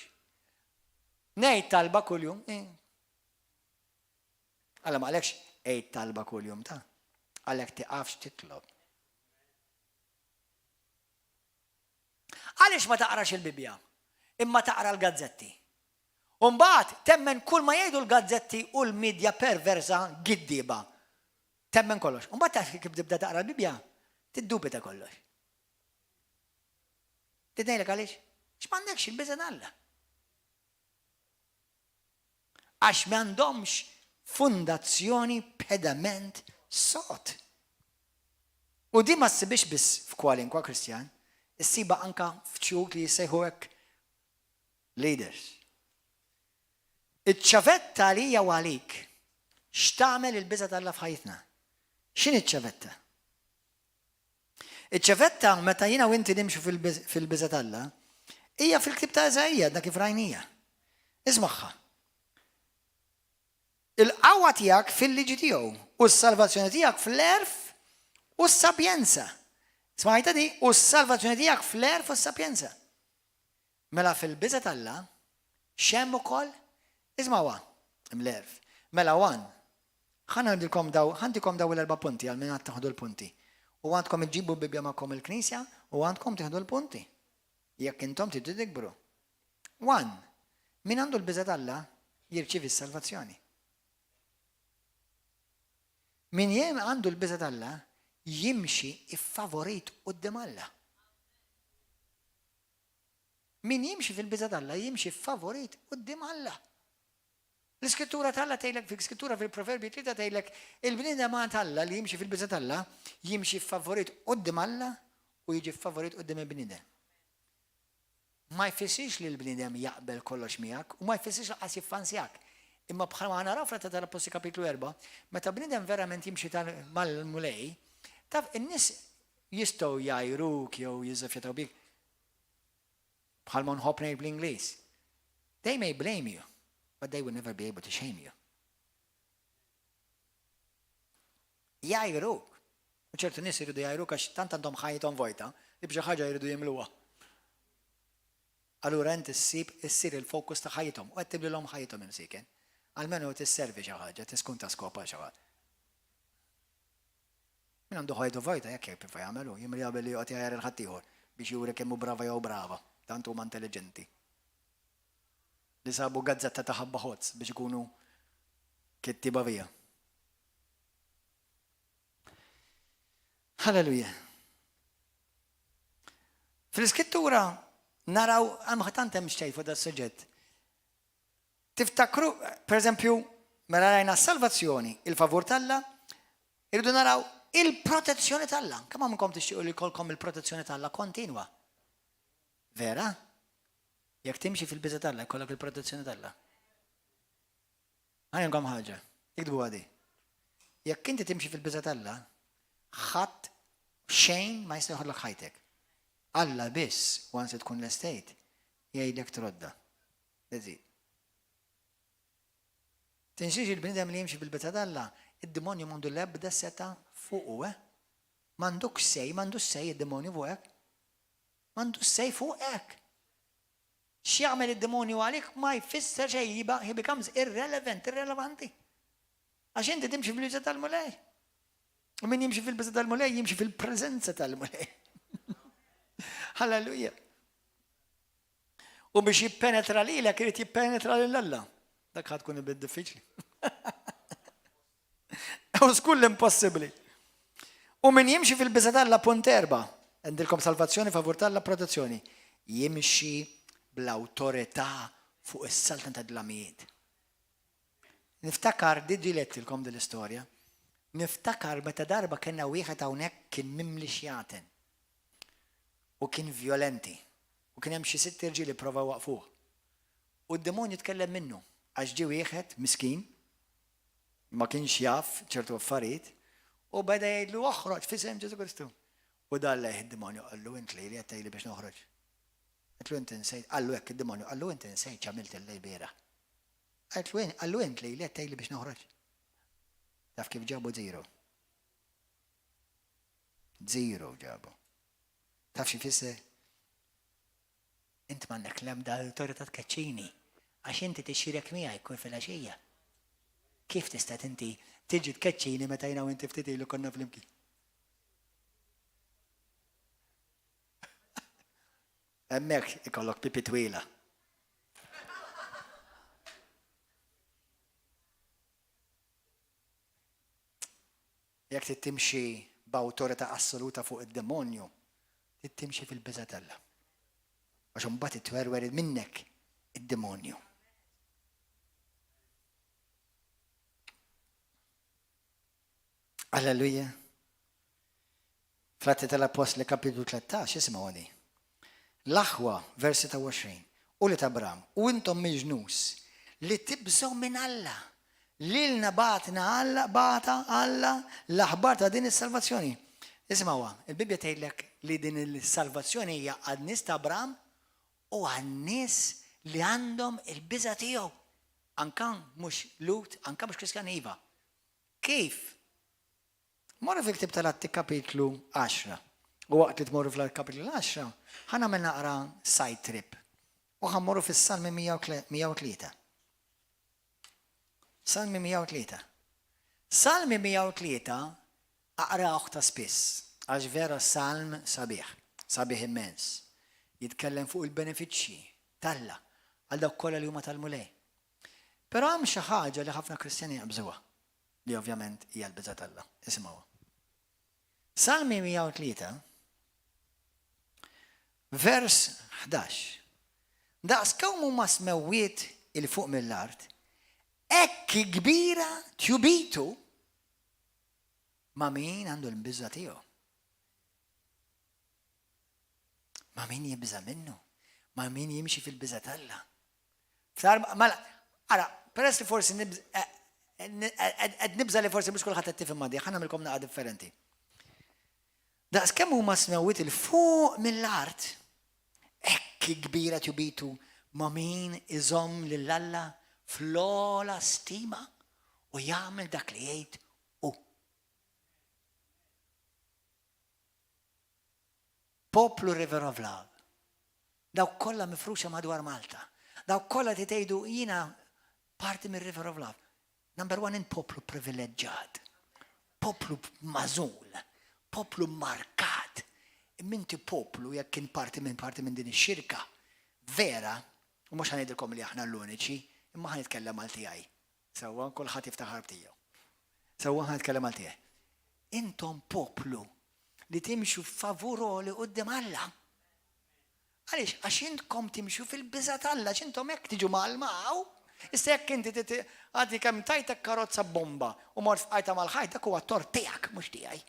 Ngħid talba kuljum. Eh. Alla ma għalekx għid talba kuljum ta' għalhekk tiqafx titlob. Għaliex ma taqrax il-Bibbja, imma taqra l-gazzetti? U mbagħad temmen kull ma jgħidu l-gazzetti u l-midja perversa giddieba. Temmen kollox. U mbagħad taf kif tibda taqra l-Bibbja, tiddubita kollox. Tgħidlek għaliex? X'm'għandekx il-biża' Alla. Għax m'għandhomx fundazzjoni pedament sod. U di ma ssibhiex biss f'kwalinkwa Kristjan, issibha anka f'ċuk li jissejħu hekk leaders. Iċ-ċavetta għalija u għalik x'tagħmel il-biża' t'Alla f'ħajjitna? X'inhi ċ-ċavetta? Iċ-ċavetta meta jiena u inti nimxu fil-biża' t'Alla hija fil-ktieb ta' Iżaija, dak kif rajnija. Ismagħha. Il-qawwa tiegħek fil-liġi tiegħu u s-salvazzjoni tiegħek fl-għerf u s-sapjenza. Smajta di? U s-salvazzjoni tiegħek fl-għerf u s-sapjenza. Mela fil-biża' t'Alla x'hemm ukoll? Ismagħha, hemm l-għerf. Mela one, Ħa ngħidilkom daw, ħa ntikom daw l-erba' punti għal min għad taħdu l-punti. U għandkom iġġibu l-Bibbja magħkom il-knisja u għandkom tieħdu l-punti. Jekk intom tridu tikbru. One, min għandu l-biża' t'Alla jirċievi s-salvazzjoni. Min għandu l-biża' t'Alla jimxi iffavorit quddiem Alla. Min jimxi fil-biża' t'Alla jimxi ffavorit quddiem Alla. L-Iskrittura t'Alla tgħidlek fil-Skrittura fil-Proverbji 3 tgħidlek il-bniedem għand Alla li jimxi fil-biża' t'Alla jimxi ffavorit quddiem Alla u jiġi ffavorit quddiem il-bniedem. Ma jfissirx li l-bniedem jaqbel kollox miegħek u ma jfissirx lanqas jiffansjak. Imma bħalma ħa naraw fl-Atti tal-Appostli kapitlu 4, meta bniedem verament jimxi mal-Mulej, taf in-nies jistgħu jgħajruk jew jiżżefjataw bik. Bħalma nħobb ngħid bl-Ingliż, They may blame you, but they will never be able to shame you. Jgħajruk. U ċertu nies iridu jgħajruk għax tant għandhom ħajjithom vojta li b'xi ħaġa jridu jimluha. Allura inti ssib issir il-fokus ta' ħajjithom u qed tibdilhom ħajjithom imsieken. Almenu tisservi xi ħaġa, tkun ta' skop għal xi ħadd. Min għandu ħajtu vojta jekk jipprova jagħmel hu, jimliha billi joqgħod jgħajjar 'il ħaddieħor biex juri kemm hu brava jew brava. Tant huma intelliġenti. Li sabu gazzetta ta' ħabba ħozz biex ikunu kittieba fiha. Halleluja. Fl-iskrittura naraw hemm tant hemm xejn fuq das-suġġett. Tiftakru, per eżempju, mela rajna s-salvazzjoni, il-favur t'Alla, irridu naraw il-protezzjoni t'Alla. Kemm minnkom tixtiequ li jkollkom il-protezzjoni t'Alla kontinwa? Vera? Jekk timxi fil-biża' t'Alla, jkollok il-protezzjoni t'Alla. Ħa ngħidilkom ħaġa, iktbu għadi. Jekk inti timxi fil-biża' t'Alla, ħadd xejn ma jista' joħodlok ħajtek. Alla biss, once tkun lestejt, jgħidlek trodda. That's it. Tinsiex il-bniedem li jimxi bil-biża' t'Alla, id-demonju m'għandu l-ebda setgħa fuqu, eh? M'għandux say, m'għandux say id-demonju fuqek. M'għandux say fuqek. X'jagħmel id-demonju għalik ma jfisser xejn, he becomes irrelevant, irrelevanti. Għax inti timxi fil-biża' tal-Mulej. U min jimxi fil-biża' tal-Mulej jimxi fil-preżenza tal-Mulej. Halleluja. U biex jippenetra lilek irid jippenetra lil Alla. Dak ħad tkun ibid diffiċli. U skull impossibbli. U min jimxi fil-biża' t'Alla punt erba', għandilkom salvazzjoni favur t'Alla protezzjoni, jimxi bl-awtorità fuq is-saltna ta' dlamijiet. Niftakar, diġi għedtilkom din l-istorja, niftakar meta darba kellna wieħed hawnhekk kien mimli xjaten u kien vjolenti. U kien hemm xi sitt irġiel ipprovaw iwaqqfuh. U d-demonju tkellem minnu, għax ġie wieħed miskin, ma kienx jaf ċertu affarijiet, u beda jgħidlu oħroġ f'isem Ġesù Kristu. U dar lejh id-demonju qallu int lili qed tgħidli biex noħroġ. Qaltlu inti nsejt, qallu hekk id-demonju, qallu inti nsejt x'għamilt illejl bieraħ. Qaltlu qallu int lili qed tgħidli biex noħroġ. Taf kif ġabu zero. Zero ġabu. Taf xi jfisser? Int m'għandek l-ebda awtorità tkeċċini, għax inti tixxierek miegħi kull filgħaxija. Kif tista' inti tiġi tkeċċini meta jiena u inti ftit ilu konna flimkien? Hemmhekk ikollok pipi twila. Jekk trid timxi b'awtorità assoluta fuq id-demonju, trid timxi fil-biża' t'Alla. Għax imbagħad itwerwer minnek id-demonju. Alleluja. Fl-Atti tal-Appostli kapitlu 13, isimgħu għadi. L-aħwa, versi ta' 20, u li ta' Abram, u intom mill-ġnus, li tibżgħu minn Alla. Lilna bagħatna Alla, bagħatha Alla l-aħbar ta' din is-salvazzjoni. Isimgħuha, il-Bibbja tgħidlek li din is-salvazzjoni hija għan-nies ta' Abram u għan-nies li għandhom il-biża' tiegħu. Anka mhux Lhud, anka mhux Kristjani iva. Kif? Morru fil-ktieb tal-Atti kapitlu 10. U waqt li tmorru fl-kapitlu 10, ħa nagħmel naqra side trip. U ħa mmorru fis-Salmi 103. Salmi 103. Salmi 103 aqrawh ta' spiss, għax vera salm sabiħ, sabiħ immens. Jitkellem fuq il-benefiċċji t'Alla għal dawk kollha li huma tal-Mulej. Però hemm xi ħaġa li ħafna Kristjani jaqbżuha, li ovvjament hija l-biża' t'Alla. Isimgħuha. Salmi 103, vers 11. Daqs kemm huma smewwiet 'il fuq mill-art, hekk hi kbira tjubitu ma' min għandu l-biża' tiegħu. Ma' min jibża' minnu, ma' min jimxi fil-biża' t'Alla. Mela, ara, peress li forsi qed nibża' li forsi mhux kulħadd qed tifhimha di, ħa nagħmilkom naqa' differenti. Daqs kemm huma smewwiet 'il fuq mill-art, hekk kbira tjubitu ma' min iżomm lil Alla fl-ogħla stima u jagħmel dak li jgħid hu. Poplu River of Love. Dawk kollha mifruxa madwar Malta. Dawk kollha li tgħidu jiena parti mir-River of Love. Number one int poplu privileġġat. Poplu magħżul. Poplu markat. Imma inti poplu jekk kien parti minn parti minn din ix-xirka. Vera, u mhux ħa ngħidilkom li aħna l-uniċi, imma ħa nitkellem għal tiegħi. Sewwa, kulħadd jiftaħar b'tiegħu. Sewwa ħa nitkellem għal tiegħi. Intom poplu li timxu f'favur għoli quddiem Alla. Għaliex? Għax intkom timxu fil-biża' t'Alla, għax intom hekk tiġu mgħallma hawn. Issa jekk inti għadni kemm tajtek karozza bomba u mort fqajtha mal-ħajt, dak huwa t-tort tiegħek, mhux tiegħi.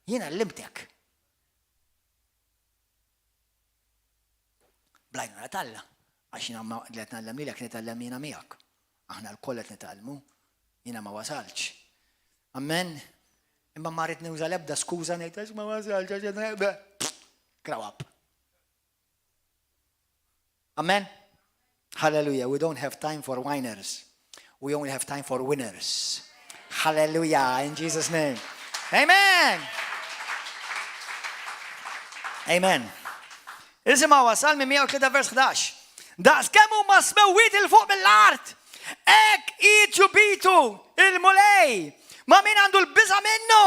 Jien għallimtek. Bl-għajnuna t'Alla, għax jiena ma li qed ngħallem lilek nitgħallem jiena miegħek. Aħna lkoll qed nitgħallmu, jiena ma wasaltx. Amen. Imma ma rrid nuża l-ebda skuża ngħid għax ma wasaltx għax Grow up. Amen. Hallelujah. We don't have time for whiners. We only have time for winners. Hallelujah. In Jesus' name. Amen. Amen. Isimgħu Salmi 103 vers 11. Daqs kemm huma smewwiet 'il fuq mill-art, hekk hi ġubitu il-Mulej ma' min għandu l-biża' minnu.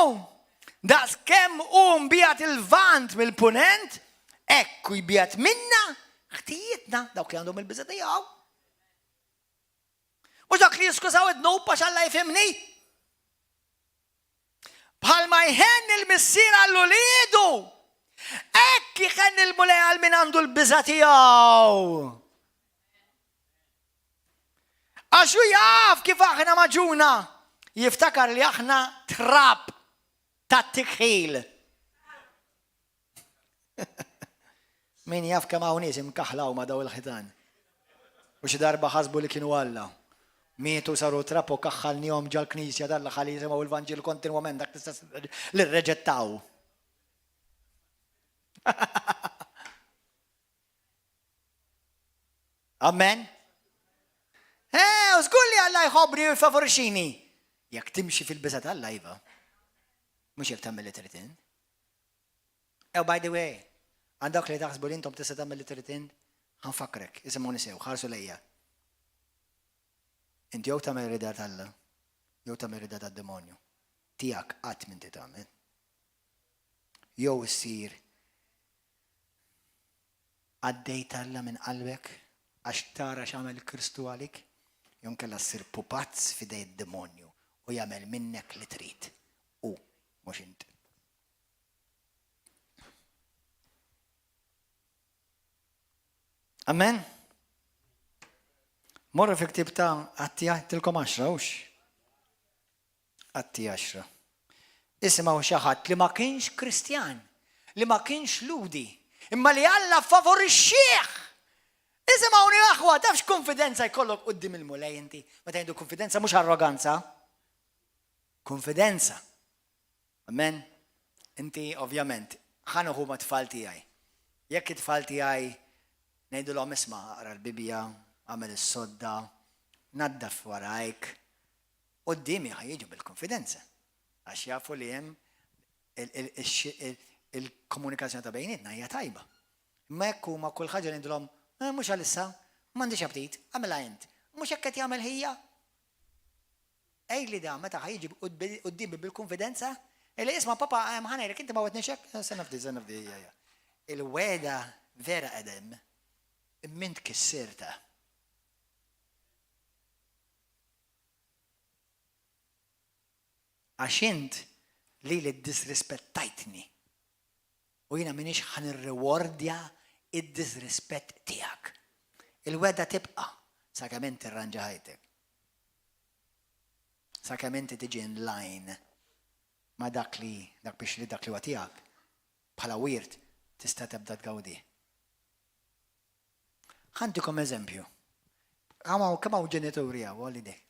Daqs kemm hu mbiegħed il-Lvant mill-Punent, hekk hu jbiegħed minna ħtijietna, dawk li għandhom il-biża' tiegħu. Mhux dawk li jiskużaw id-dnub għax Alla jifhimni. Bħalma jħenn il-missier għal uliedu, hekk jħenn il-Mulej għal min għandu l-biża' tiegħu. Għax hu jaf kif aħna maġuna, jiftakar li aħna trab tat-tikħil. Min jaf kemm hawn nies imkaħħla huma daw il-ħitan. U xi darba ħasbu li kienu Alla. Mietu saru trab u kaħħalnihom ġal-knisja t'Alla ħalli jisimgħu l-Vanġelu kontinwament dak l-istess li rreġettaw. Amen. Eh, u żgur li Alla jħobbni u jfavorixxini. Jekk timxi fil-biża' t'Alla iva. Mhux jekk tagħmel li trid int. Oh, by the way, għal dawk li taħsbu li intom tista' tagħmel li trid int, ħa nfakkrek, isimgħuni sew, ħarsu lejja. Inti jew tagħmel rida t'Alla, jew tagħmel rida tad-demonju. Tiegħek qatt m'inti tagħmel. Jew issir qaddej t'Alla minn qalbek għax tara x'għamel Kristu għalik, jew inkella ssir pupazz f'idej id-demonju u jagħmel minnek li trid. Hu, mhux int. Amen? Morru fi ktib ta' Atti tilkom għaxra, hux? Atti għaxra. Isimgħu xi ħadd li ma kienx Kristjan, li ma kienx Lhudi, imma li Alla favorixxih. Isimgħuni aħwa, taf x'konfidenza jkollok quddiem il-Mulej inti? Meta ngħidu konfidenza mhux arroganza. Konfidenza. Amen. Inti ovvjament, ħa nieħu mat-tfal tiegħi. Jekk it-tfal tiegħi ngħidulhom isma' aqra l-Bibbja, agħmel is-sodda, naddaf warajk, quddiemi ħa jiġu bil-konfidenza. Għax jafu li hemm il-komunikazzjoni ta' bejnietna hija tajba. Imma jekk huma kull ħaġa ngħidulhom, eh, mhux għalissa, m'għandix aptit, agħmilha int. Mhux hekk qed jagħmel ħija? Għidli da meta ħa jiġi quddiemi bil-kunfidenza, għidli isma' papa ħa ngħidlek inti ma wegħdtniex hekk, se nafdi, se nafdi, ejja, ejja. Il-wegħda vera qiegħda hemm, imma int kissirtha. Għax int lili ddisrispettajtni u jiena m'iniex ħa nirrewardja d-disrispett tiegħek. Il-wegħda tibqa' sakemm int tirranġa ħajtek. Sakemm inti tiġi in line ma' dak li dak biex li dak li huwa tiegħek bħala wirt tista' tibda tgawdih. Ħa ntikom eżempju. Kemm hawn ġenituri hawn, għolli idejk.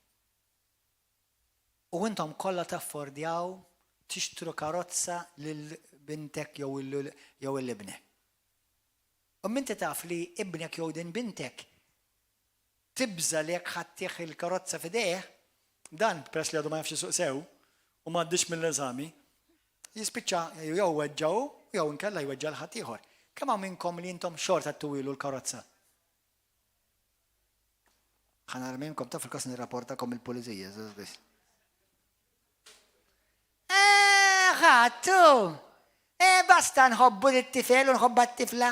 U intom kollha taffordjaw tixtru karozza lil bintek jew lil ibnek. Imma inti taf li ibnek jew din bintek tibża' li jekk ħa ttih il-karozza f'idejh, dan peress li għadu ma jafx isuq sew u m'għaddiex mill-eżami, jispiċċa jew iweġġa' hu jew inkella jweġġa' 'l ħaddieħor. Kemm hawn minnkom li intom xorta ttuwilu l-karozza? Ħa nara minnkom taf il-każ nirrapportakom il-pulizija. Eh, ħattu! Eh, basta nħobbu lit-tifel u nħobba t-tifla.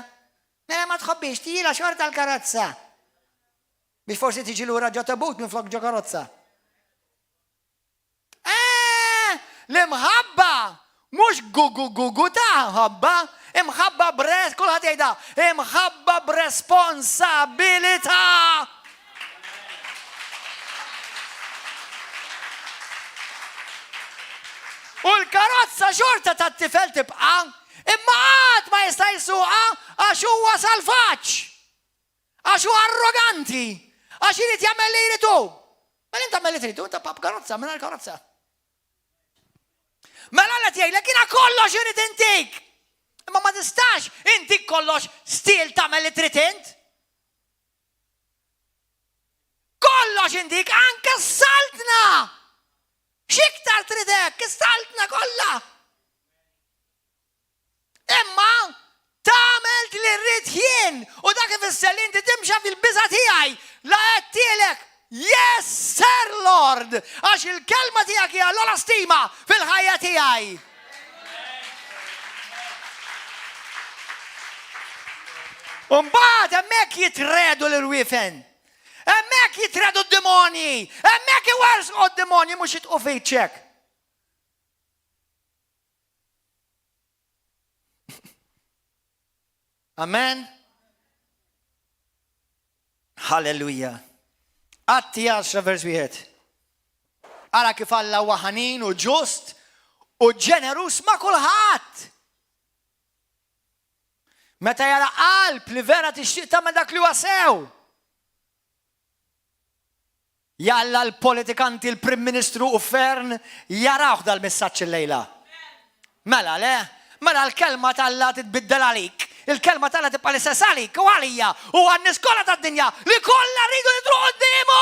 Mela ma tħobbix, tijila xorta l-karozza. Biex forsi tiġi lura ġo tabut minn flok ġo karozza. Eh, l-imħabba mhux gugu gugu ta' ħabba, imħabba bres, kulħadd jgħidha, imħabba b'responsabilità. U l-karozza xorta tat-tifel tibqa', imma qatt ma jista' jsuqha għax huwa salvaġġ. Għax hu arroganti! Għax irid jagħmel li jrid hu! Mela int tagħmel li trid hu, inta pap karozza, mingħajr karozza. Mela Alla jgħidlek jiena kollox irid intik! Imma ma tistax intik kollox stil tagħmel li trid int. Kollox intik anke s-saltna! X'iktar trid hekk, is-saltna kollha! Imma tagħmel li rrid jien u dak ifisser li inti timxa fil-biża' tiegħi la għedtilek Yes, sir, Lord, għax il-kelma tiegħek hija l-ogħla stima fil-ħajja tiegħi. Umbagħad hemmhekk jitredu l-irwiefen. Hemmhekk jitredu d-demonji. Hemmhekk iwersqu d-demonji mhux jitqu fiċek. Amen. Halleluja. Atti 10 vers wieħed. Ara kif Alla huwa ħanin u ġust u ġenerus ma' kulħadd. Meta jara qalb li vera tixtieq tagħmel dak li huwa sew. Jalla l-politikanti, l-Prim Ministru u Fearne jarawh dal-messaġġ illejla. Mela le? Mela l-kelma t'Alla titbiddel għalik. Il-kelma t'Alla tibqa' l-istess għalik u għalija u għan-nies kollha tad-dinja li kollha rridu nidhru quddiemu.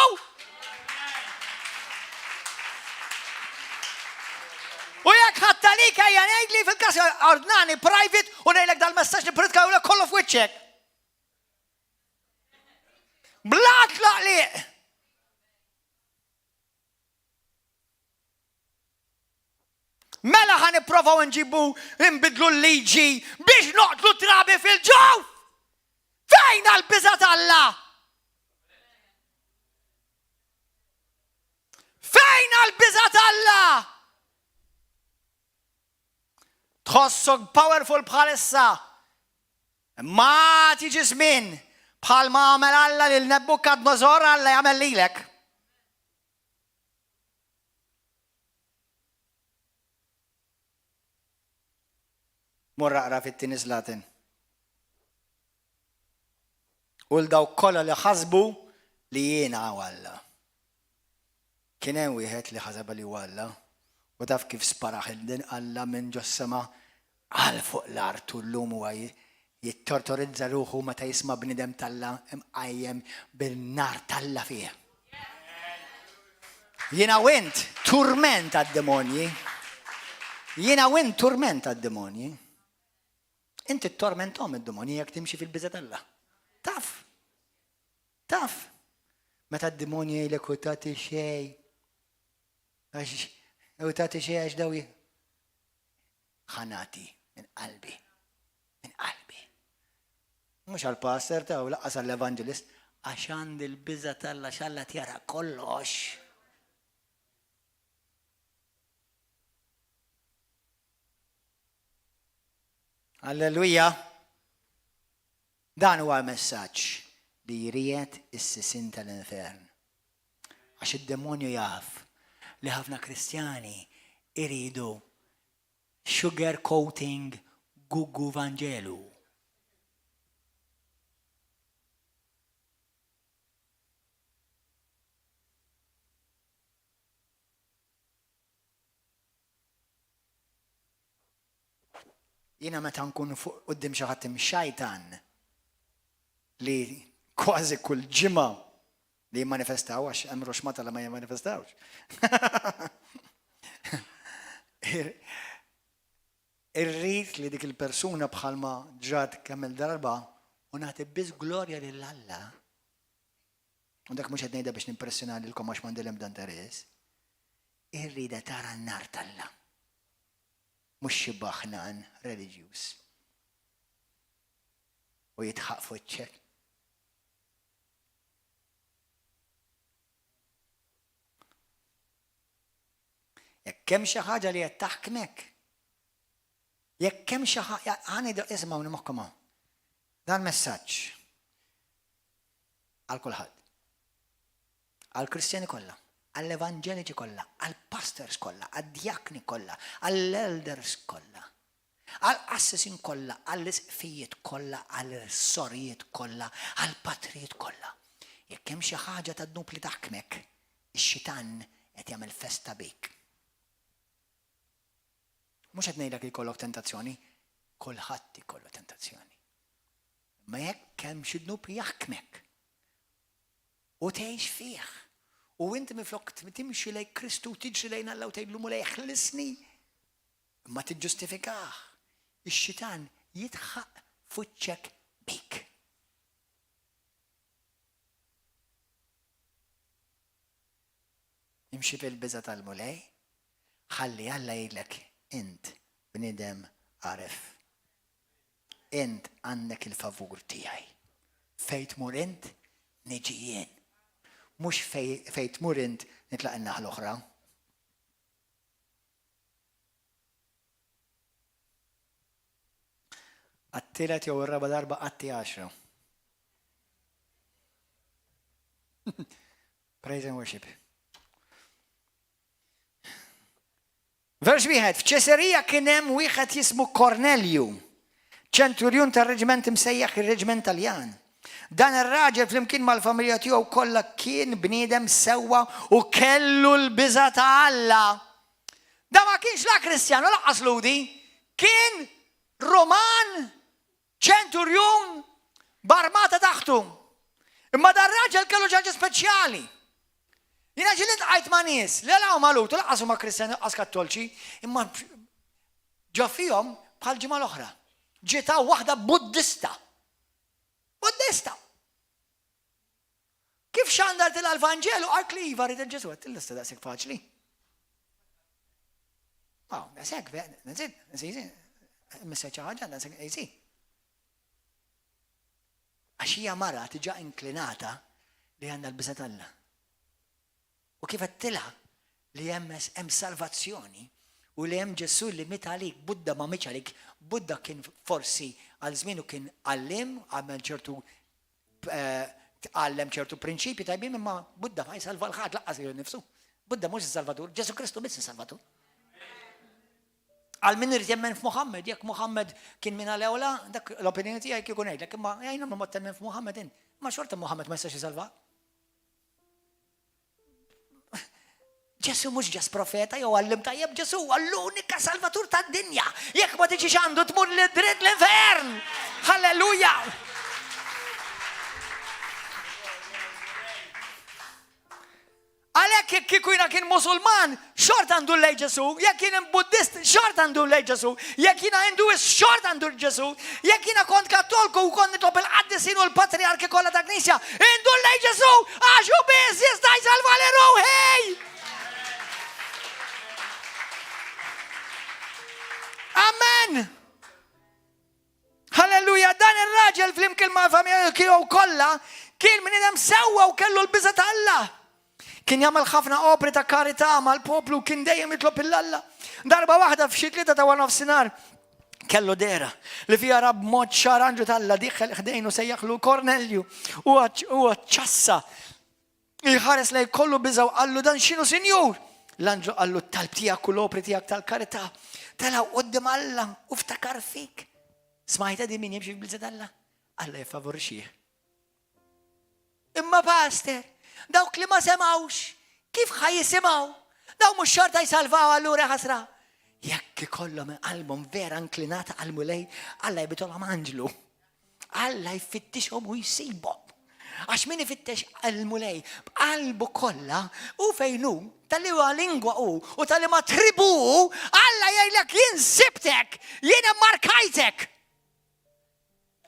U jekk ħadd għalik ejja ngħidli fil-każ ordnani private u ngħidlek dal-messaġġ nippritkawlek kollu f'wiċċek. Bla tlaqliq! Mela ħa nipprovaw nġibu nbidlu l-liġi biex noqtlu trabi fil-ġuf! Fejn għal-biża t'Alla? Fejn għal-biża t'Alla? Tħossok powerful bħalissa. Imma għad jiġi żmien, bħalma għamel Alla lil Nebukadnożor, Alla jagħmel lilek. Mur aqra fit-tieni Slaten. U 'l dawk kollha li ħasbu li jiena Alla. Kien hemm wieħed li ħasebha li huwa Alla, u taf kif sparah il-din Alla minn ġos-sema għal fuq l-art u llum huwa jittortorizza ruħu meta jisma' bniedem t'Alla mqajjem bin-nar t'Alla fih. Jiena u int turment għad-demonji. Jiena u int turment għad-demonji. Inti ttormenthom id-demonji jekk timxi fil-biża' t'Alla. Taf. Taf. Meta d-demonji jgħidlek u tagħti xejn. Għax u tagħti xi għax daw ħa nagħti minn qalbi. Minn qalbi. Mhux għall-pastor ta' u laqqas għall-evangelist, għax għandi l-biża' t'Alla x'Alla tjara kollox. Alleluja! Dan huwa messaġġ li jriegħed is-sisien tal-infern. Għax id-demonju jaf li ħafna Kristjani iridu sugar coating gugu vanġelu. Jiena meta nkun fuq quddiem xi ħadd imxajtan li kważi kull ġimgħa li jimmanifestaw għax hemm ruxmata li ma jimmanifestawx. Irrid li dik il-persuna bħalma ġrat kemm il-darba u nagħti biss glorja lil Alla. U dak mhux qed ngħidha biex nimpressjona lilkom għax m'għandi l-ebda interess. Irrida tara n-nar t'Alla. Mhux xi baħnan reliġjuż. U jidħaq f'wiċċek. Jekk hemm xi ħaġa li qed taħkmek, jekk hemm xi ħaġa, ħa isimgħuni moħħkom hawn. Dan messaġġ għal kulħadd. Għall-Kristjani kollha, għall-evanġeliċi kollha, għall-pastors kollha, għad-djakni kollha, għall-elders kollha, għall-qassisin kollha, għall-isqfijiet kollha, għall-sorijiet kollha, għall-patrijiet kollha. Jekk hemm xi ħaġa ta' dnub li taħkmek, ix-xitan qed jagħmel festa bik. Mhux qed ngħidlek li jkollok tentazzjoni, kulħadd ikollu tentazzjoni. Ma jekk hemm xi dnub jaħkmek, U tgħix fih. U inti minflok timxi lejn Kristu u tiġri lejn Alla u tgħidlu Mulej ħlisni, imma tiġġustifikah. Ix-xitan jidħaq f'wiċċek bik. Imxi fil-biża' tal-Mulej, ħalli Alla jgħidlek int bniedem għaref. Int għandek il-favur tiegħi. Fejn tmur int, niġi jien. Mhux fejn tmur int nitlaq in-naħa l-oħra. Għat-tielet jew ir-raba' darba Atti għaxra. Praise and worship. Vers wieħed, F'Ċesarija kien hemm wieħed jismu Kornelju, ċenturjun tar-reġiment imsejjaħ ir-Reġiment Taljan. Dan ir-raġel flimkien mal-familja tiegħu kollha kien bniedem sewwa u kellu l-biża' ta' Alla. Da ma kienx la Kristjan u lanqas Lhudi, kien Ruman ċenturjun b'armata taħtu. Imma dan raġel kellu xi ħaġa speċjali. Jiena ġieli ltqajt ma' nies li la huma Lhud u lanqas huma Kristjani lanqas Kattolċi, imma ġo fihom bħal ġimgħa l-oħra. Ġiet hawn waħda Buddista. Buddista! Kif xandartilha l-Vanġelu qalt li iva rrid il-Ġesù, għedtilha issa daqshekk faċli. Oh, daqshekk, that's it, that's easy. Missed xi ħaġa, daqshekk easy. Għax hija mara tiġa inklinata li għandha l-biża' t'Alla. U kif għedtilha li hemm hemm salvazzjoni u li hemm Ġesù li miet għalik, Budda ma mietx għalik, Budda kien forsi għal żmienu kien għalliem, għamel ċertu tgħallem ċertu prinċipji tajbin imma Budda ma jsalva l-ħadd laqqas lilu nnifsu. Budda mhux is-Salvatur, Ġesù Kristu biss is-Salvatur. Għal min irid jemmen f'Muhammed, jekk Muhammed kien minn għal-ewla, dak l-opinjoni tiegħi kieku ngħidlek, imma jgħinhom ma temmen f'Muhammed int. Ma xorta Muhammed ma jistax jisalva. Ġesu mhux ġas profeta jew għallim tajjeb, Ġesu huwa l-unika salvatur tad-dinja. Jekk ma tiġix għandu tmur li dritt l-infern. Halleluja! Għalhekk jekk kieku jiena kien Musulman, xorta għandu lej Ġesu, jekk jien Buddist, xorta għandu lej Ġesu, jekk jiena Hinduist, xorta għandu Ġesu, jekk jiena kont Kattolku u kont nitlob il-qaddisin u l-patriarki kollha ta' Knisja, indur lejn Ġesu għax hu biss jista' jsalvali ruħi! Amen! Halleluja, dan ir-raġel flimkien mal-familja tiegħu kollha kien bniedem sewwa u kellu l-biża' ta' Alla. Kien jagħmel ħafna opri ta' karità mal-poplu kien dejjem jitlob 'il Alla. Darba waħda f'xi tlieta ta' waranofsinhar kellu dehra li fiha ra b'mod ċar anġlu t'Alla dieħel ħdejn u sejjaħlu Kornelju u ċassa Iħares lejh kollu biża' u qallu, Dan x'inhu, Sinjur? L-anġlu qallu, T-talb tiegħek u l-opri tiegħek tal-karità telgħu quddiem Alla u ftakar fik. Smajtha din min jimxi fil-biża' t'Alla? Alla jiffavorixxih. Imma pastor, dawk li ma semgħux, kif ħa jisimgħu? Daw mhux xorta jsalvaw allura ħasra. Jekk ikollhom qalbhom vera inklinata għall-Mulej, Alla jibgħatulhom anġlu. Alla jfittixhom u jsibhom. Għax min ifittex il-Mulej b'qalbu kollha u fejn hu, tal-liema lingwa hu u tal-liema tribu hu, Alla jgħidlek jien sibtek, jien immarkajtek.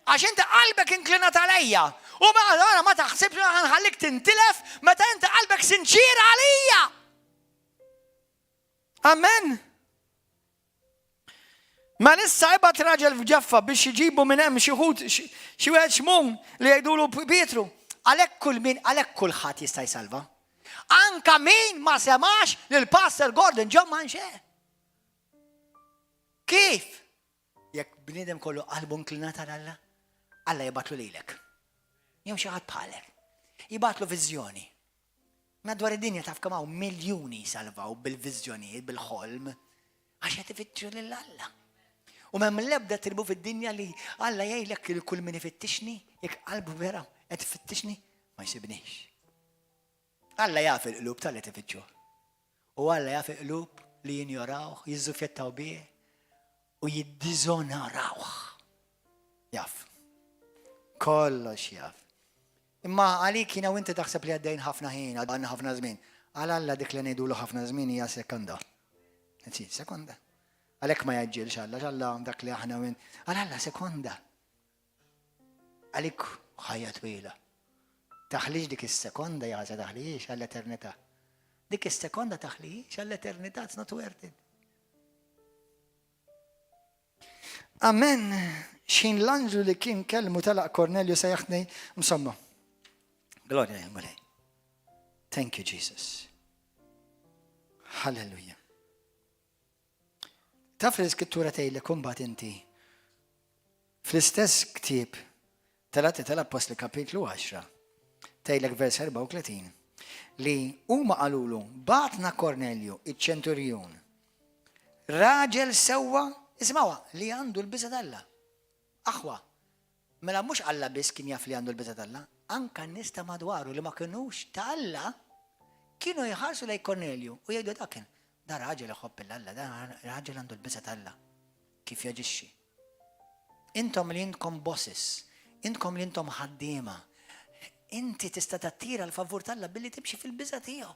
Għax inti qalbek inklinat għalija. U ma allora ma taħsibx li ħanħallik tintilef meta inti qalbek sinċira għalija. Amen. Mela issa ibgħat raġel f'Ġaffa biex iġibu minn hemm xi ħut xi wieħed Xmun li jgħidulu Pietru. Għalhekk kull min, għalhekk kulħadd jista' jsalva. Anka min ma semax lil Pastor Gordon John Manche. Kif? Jekk bniedem kollu qalbu inklinata għal Alla, Alla jibgħatlu lilek. Jew xi ħadd bħalek. Jibgħatlu viżjoni. Madwar id-dinja taf kemm hawn miljuni jsalvaw bil-viżjonijiet, bil-ħolm, għax qed ifittxu lil Alla. U m'hemm l-ebda tribu fid-dinja li Alla jgħidlek li kull min ifittixni, jekk qalbu vera qed ifittixni, ma jsibnix. Alla jaf il-qlub tal-li tifittxu. U Alla jaf il-qlub li jinjorawh, jiżżufjettaw bih u jiddiżonorawh. Jaf. Kollox jaf. Imma għalik jiena u inti taħseb li għaddejn ħafna ħin, għandna ħafna żmien. Għal Alla dik li ngħidulu ħafna żmien hija sekonda. Anzi, sekonda. Għalhekk ma jgħaġġilx Alla, Alla dak li aħna minn. Għal Alla sekonda. Għalik ħajja twila. Taħlix dik is-sekonda jaza taħlix għall-eternità. Dik is-sekonda taħlix għall-eternità, it's not worth it. Amen. X'ħin l-anġlu li kien kellmu telaq Kornelju sejjaħ insomma. Glorja lil Mulej. Thank you, Jesus. Hallelujah. Taf li l-iskrittura tgħidlek imbagħad inti fl-istess ktieb tal-Atti tal-Appostli kapitlu 10 tgħidlek vers 34 li huma qalulu bagħatna Kornelju iċ-ċenturjun raġel sewwa isimgħuha li għandu l-biża' t'Alla. Aħwa, mela mhux Alla biss kien jaf li għandu l-biża' t'Alla, anka n-nies ta' madwaru li ma kinux ta' Alla kienu jħarsu lejn Kornelju u jgħidu dak kien da raġel iħobb 'l Alla, da raġel għandu l-biża' t'Alla. Kif jaġixxi. Intom li intkom bosses, intkom li intom ħaddiema, inti tista' tattira l-favur t'Alla billi timxi fil-biża' tiegħu.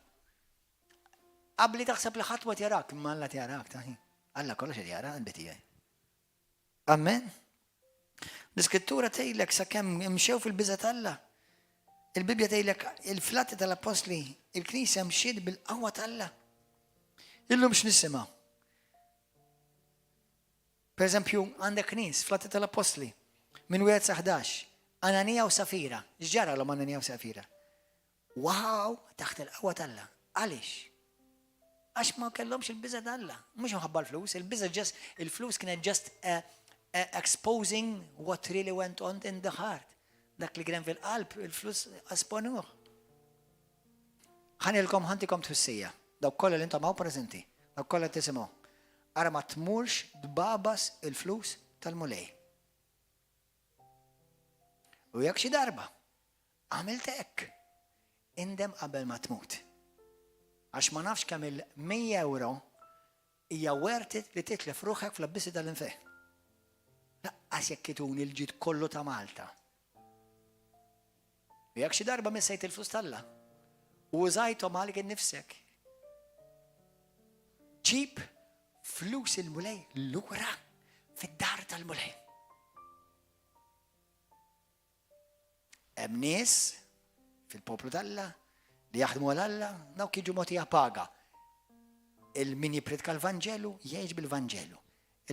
Qabli taħseb li ħadd ma jarak, imma Alla jarak taħi. Alla kollox qed jara qalbi tiegħi. Amen. L-iskrittura tgħidlek sakemm imxew fil-biża' t'Alla. Il-Bibbja tgħidlek il-flatti tal-Appostli, il-Knisja mxiet bil-qawwa t'Alla. Illum x'nisimgħu? Per eżempju, għandek nies fl-Atti tal-Appostli, minn wieħed sa 11, Ananija u Safira. X'ġaralhom Ananija u Safira? Waqgħu taħt il-qawwa t'Alla. Għaliex? Għax ma kellhomx il-biża' t'Alla. Mhux minħabba l-flus, il-biża' just, il-flus kienet just a, a exposing what really went on in the heart. Dak li kien fil-qalb, il-flus esponuh. Ħanilkom ħantikom twissija. Dawk kollha li intom hawn preżenti, dawk kollha tisimgħu. Ara ma tmurx tbagħbas il-flus tal-Mulej. U jekk xi darba għamilt hekk, indem qabel ma tmut. Għax ma nafx kemm il-100 euro hija worth it li titlef ruħek fl-abbissi tal-infern. Laqqas jekk ituni l-ġid kollu ta' Malta. U jekk xi darba missejt il-flus t'Alla u użajthom għalik innifsek, ġib flus il-Mulej lura fid-dar tal-Mulej. Hemm nies fil-poplu t'Alla li jaħdmu għal Alla, dawk jiġu mogħtija paga. Il-min jippritka l-Vanġelu jgħix bil-Vanġelu.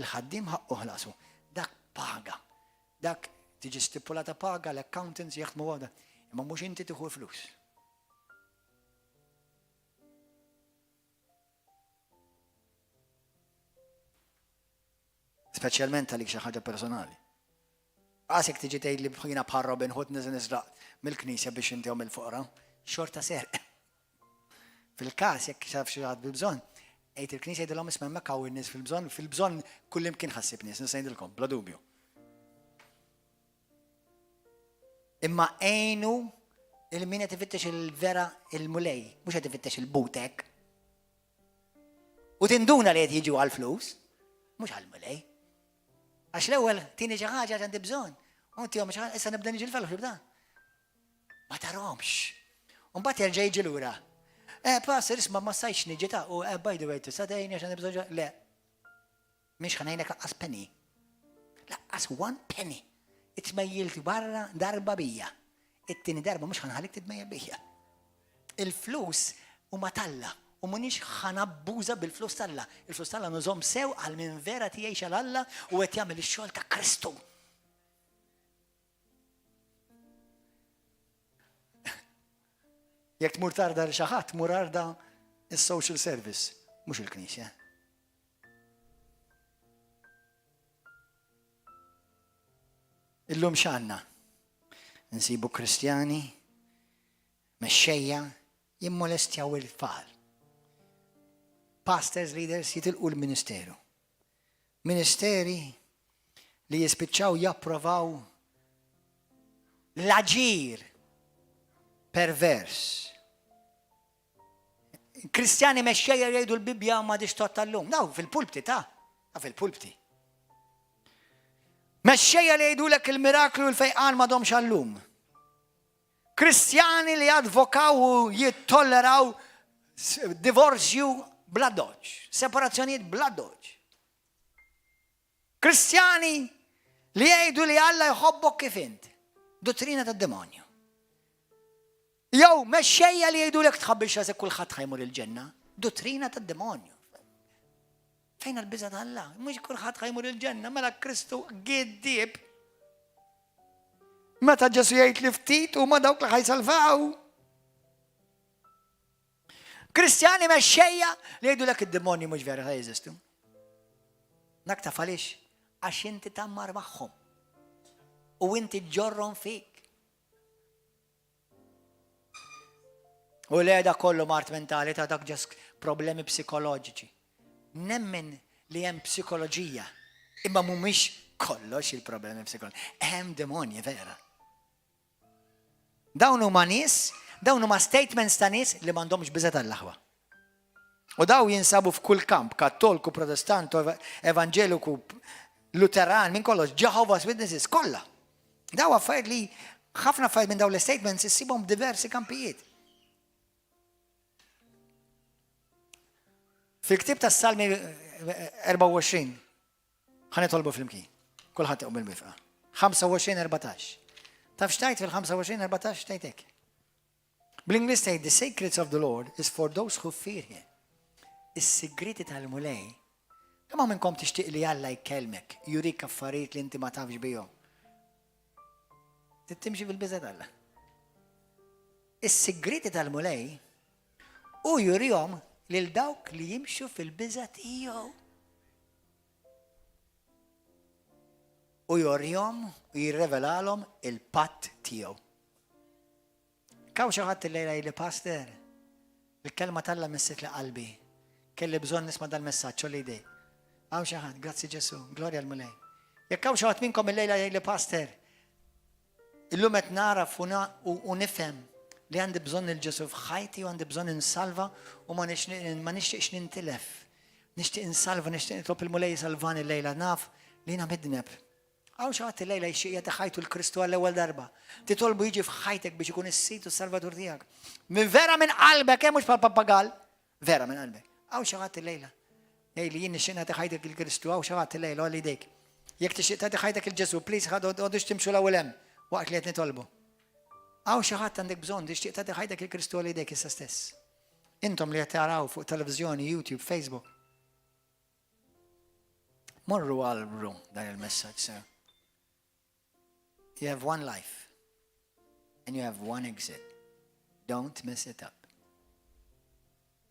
Il-ħaddiem ħaqqu ħlasu. Dak paga. Dak tiġi stipulata paga, l-accountants jaħdmu għoda. Imma mhux inti tieħu l-flus. Speċjalment għalik xi ħaġa personali. Għasek tiġi tgħid li jiena bħal Robin Hood niżel nisraq mill-knisja biex intihom il-foqra, xorta serq. Fil-każ jekk xaf xi ħadd bil-bżonn, għid il-knisja jgħidilhom isma' hemmhekk hawn in-nies fil-bżonn, fil-bżonn kullimkien ħassib nies, nista' ngħidilkom, bla dubju. Imma għinu il-min qed ifittex il-vera il-mulej, mhux qed ifittex il-butek. U tinduna li qed jiġu għall-flus, mhux għall-mulej. Għax l-ewwel tini xi ħaġa għandi bżonn. U tihom xi ħaġa, issa nibda niġi l-fellowship da. Ma tarhomx. U mbagħad jerġa' jiġi lura. Eh, pastor, isma' ma stajtx niġi ta' u eh, by the way, tista' tgħinni għax għandi bżonn. Le. Mhix ħa ngħinek laqqas penny. Laqqas one penny. Itmejjilt barra darba bija. It-tieni darba mhux ħa nħallik titmejjel bija. Il-flus huma t'Alla u m'iniex ħa nabbuża bil-flus t'Alla. Il-flus t'Alla nużhom sew għal min vera tiegħix għal Alla u qed jagħmel ix-xogħol ta' Kristu. Jekk tmur tarda l xi ħadd, tmur arda is-social service, mhux il-Knisja. Illum x'għandna? Nsibu Kristjani mexxejja jimmolestjaw il-tfal. Pastors, leaders jitilqu l-ministeru. Ministeri li jispiċċaw japprovaw l-aġir pervers. Kristjani mexxejja jgħidu l-Bibbja ma diċ tot tal-lum. Daw fil-pulpti ta' fil-pulpti. Mexxejja li jgħidulek il-miraklu l-fejqan ma domx għallum. Kristjani li advokaw u jittolleraw divorzju bla doċ, separazzjonijiet bla doċ. Kristjani li jgħidu li Alla jħobbok kif int. Dottrina tad-demonju. Jew mexxejja li jgħidulek tħabbilx rasek kulħadd ħa jmur il-ġenna. Dottrina tad-demonju. Fejn għal-biża t'Alla? Mhux kulħadd ħa jmur il-ġenna, mela Kristu giddieb. Meta Ġesu jgħid li ftit huma dawk li ħa jsalvaw. Kristjani mexxejja li jgħidulek id-demonji mhux vera ħa jeżistu. Dak taf għaliex? Għax inti tammar magħhom. U inti ġorrom fik. U le da kollu mart mentali ta' dak ġas problemi psikoloġiċi. Nemmen li hemm psikoloġija, imma mhumiex kollox il-problemi psikoloġiċi. Hemm demonji vera. Dawn huma nies, dawn huma statements ta' nies li m'għandhomx biża' tal-aħwa. U daw jinsabu f'kull kamp, kattolku, protestant, evanġeliku, luteran, minn kollox, Jehovah's Witnesses, kollha. Daw affarijiet li ħafna affarijiet minn dawn l-statements issibhom diversi kampijiet. Fil-ktib tas Salmi 24, ħa nitolbu flimkien. Kulħadd iqum bil-wieqfa. 25-14. Taf x'tgħid fil-25-14 tgħidek. Bl-Ingliż tgħid the secrets of the Lord is for those who fear him. Is-sigriti tal-Mulej. Kemm minnkom tixtieq li Alla jkellmek, jurik affarijiet li inti ma tafx bihom. Timxi fil-biża' t'Alla. Is-sigriti tal-Mulej u jurihom lil dawk li jimxu fil-biża' tiegħu. U jorihom u jirrevelalhom il-patt tiegħu. Hawn xi ħadd illejla jgħidli Pastor, il-kelma t'Alla missitli qalbi. Kelli bżonn nisma' dal-messaġġ għolli jdejk. Hawn xi ħadd, grazzi Ġesu, glorja l-Mulej. Jekk hawn xi ħadd minnkom illejla jgħidli Pastor, illum qed naraf u nifhem li għandi bżonn il-Ġesu f'ħajti u għandi bżonn insalva u ma nixtieqx nintilef. Nixtieq insalva, nixtieq nitlob il-Mulej salvani llejla naf li jiena midneb. Hawn xi ħadd illejla jixtieq jagħti ħajtu 'l Kristu għall-ewwel darba. Titolbu jiġi f'ħajtek biex ikun is-Sid u s-Salvatur tiegħek. Minn vera minn qalbek, eh mhux bħal pappagall. Vera minn qalbek. Hawn xi ħadd illejla. Ej li jien nixtieq nagħti ħajtek il Kristu, hawn xi ħadd illejla għolli jdejk. Jekk tixtieq tagħti ħajtek il Ġesu, please ħadux timxu l-ewwel hemm waqt li qed nitolbu. Hawn xi ħadd għandek bżonn tixtieq tagħti ħajtek il Kristu għolli jdejk issa stess. Intom li qed taraw fuq televiżjoni, YouTube, Facebook. Morru għalbru dan il-messaġġ, sir. You have one life and you have one exit. Don't mess it up.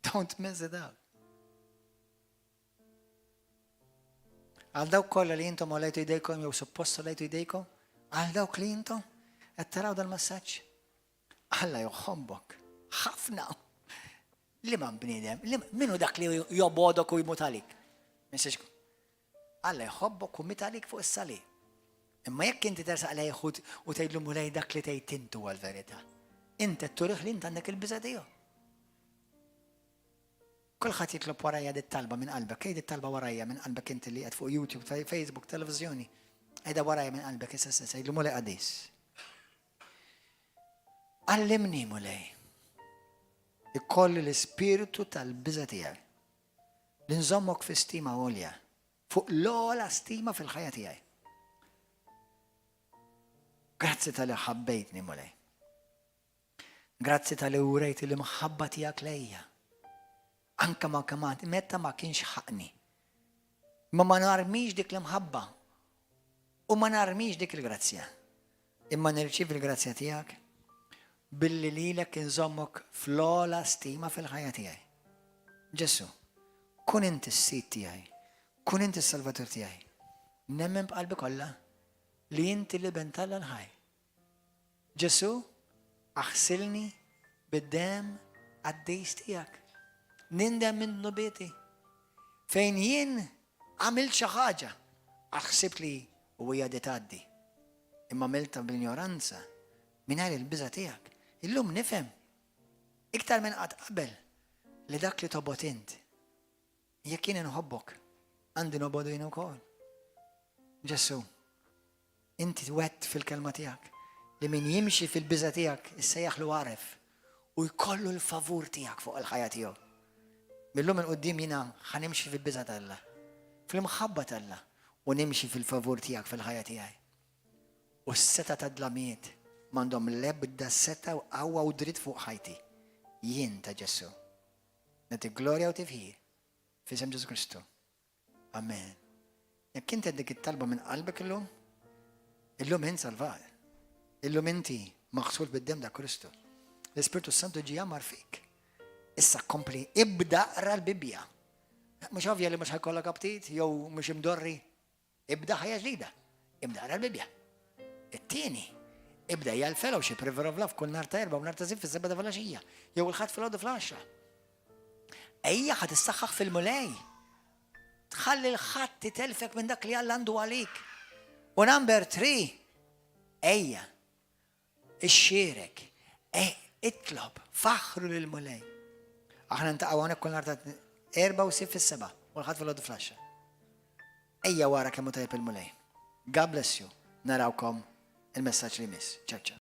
Don't mess it up. Għal dawk kollha li intom għolejtu jdejkom jew suppost għolejtu jdejkom, għal dawk li intom qed taraw dal-messaġġ. Alla joħobbok ħafna. Li ma bniedem, minu dak li jobodok u jmut għalik? Alla jħobbok u miet għalik fuq is-salib. Imma jekk inti tersaq lejh u tgħidlu Mulej dak li tgħid int huwa l-verità. Int qed turih li int għandek il-biża' tiegħu. Kulħadd jitlob warajja dit talba minn qalbek, għid it-talba warajja minn qalbek inti li qed fuq YouTube, Facebook, televiżjoni. Għidha warajja minn qalbek issa stess, għidlu Mulej qaddis. Għallimni Mulej. Ikolli l-ispirtu tal-biża' tiegħek. Li nżommok fi stima għolja, fuq l-ogħla stima fil-ħajja tiegħi. Grazzi talli ħabbejtni, Mulej. Grazzi talli urejt l-imħabba tiegħek lejja. Anka ma kamat, meta ma kienx ħaqni. Ma ma narmix dik l-imħabba u ma narmix dik il-grazzja. Imma nirċievi l-grazzja tiegħek billi lilek inżommok fl-ogħla stima fil-ħajja tiegħi. Ġesù, kun inti s-sid tiegħi, kun inti s-salvatur tiegħi. Nemmen b'qalbi kollha li inti l-Iben t'Alla l-ħaj. Ġesù, aħsilni bid-demm qaddis tiegħek. Nindem minn dnubieti. Fejn jien għamilt xi ħaġa, ħsibt li u hija di tgħaddi. Imma għamiltha bl-injoranza, mingħajr il-biża' tiegħek. Illum nifhem, iktar minn qatt qabel, li dak li tobgħod int, jekk jien inħobbok, għandi nobgħodu jien ukoll. Ġesù, inti twett fil-kelma tiegħek li min jimxi fil-biża' tiegħek issejjaħlu għaref u jkollu l-favur tiegħek fuq il-ħajja tiegħu. Millum 'il quddiem jiena ħa nimxi fil-biża' t'Alla, fl-imħabba t'Alla u nimxi fil-favur tiegħek fil-ħajja tiegħi. U s-setgħa tad-dlamijiet m'għandhom l-ebda setgħa u qawwa u dritt fuq ħajti. Jien ta' Ġesù. Nagħtik glorja u tifħir f'isem Ġesù Kristu. Amen. Jekk inti dik it-talba minn qalbek illum, illum int salvat. Illum inti maħsul bid-dem ta' Kristu. L-Ispirtu Santu ġie jgħammar fik. Issa kompli ibda qra l-Bibbja. Mhux ovvja li mhux ħa jkollok aptit jew mhux imdorri. Ibda ħajja ġdida. Ibda qra l-Bibbja. It-tieni, ibda hija l-fellowship River of Love kull nhar ta' Erbgħa u nhar ta' Sibt fis-sebgħa ta' filgħaxija jew il-Ħadd filgħodu fl-għaxra. Ejja ħa tissaħħaħ fil-Mulej. Tħalli l-ħadd itelfek minn dak li Alla għandu għalik. U number 3, ejja, ixxierek, e, itlob, faħħru lill-Mulej. Aħna ntaqgħu hawnhekk kull nhar ta' Erbgħa u Sibt fis-sebgħa u l-Ħadd filgħodu fl-għaxra. Ejja wara kemm hu tajjeb il-Mulej. God bless you. Narawkom il-messaġġ li jmiss. Ciao ciao.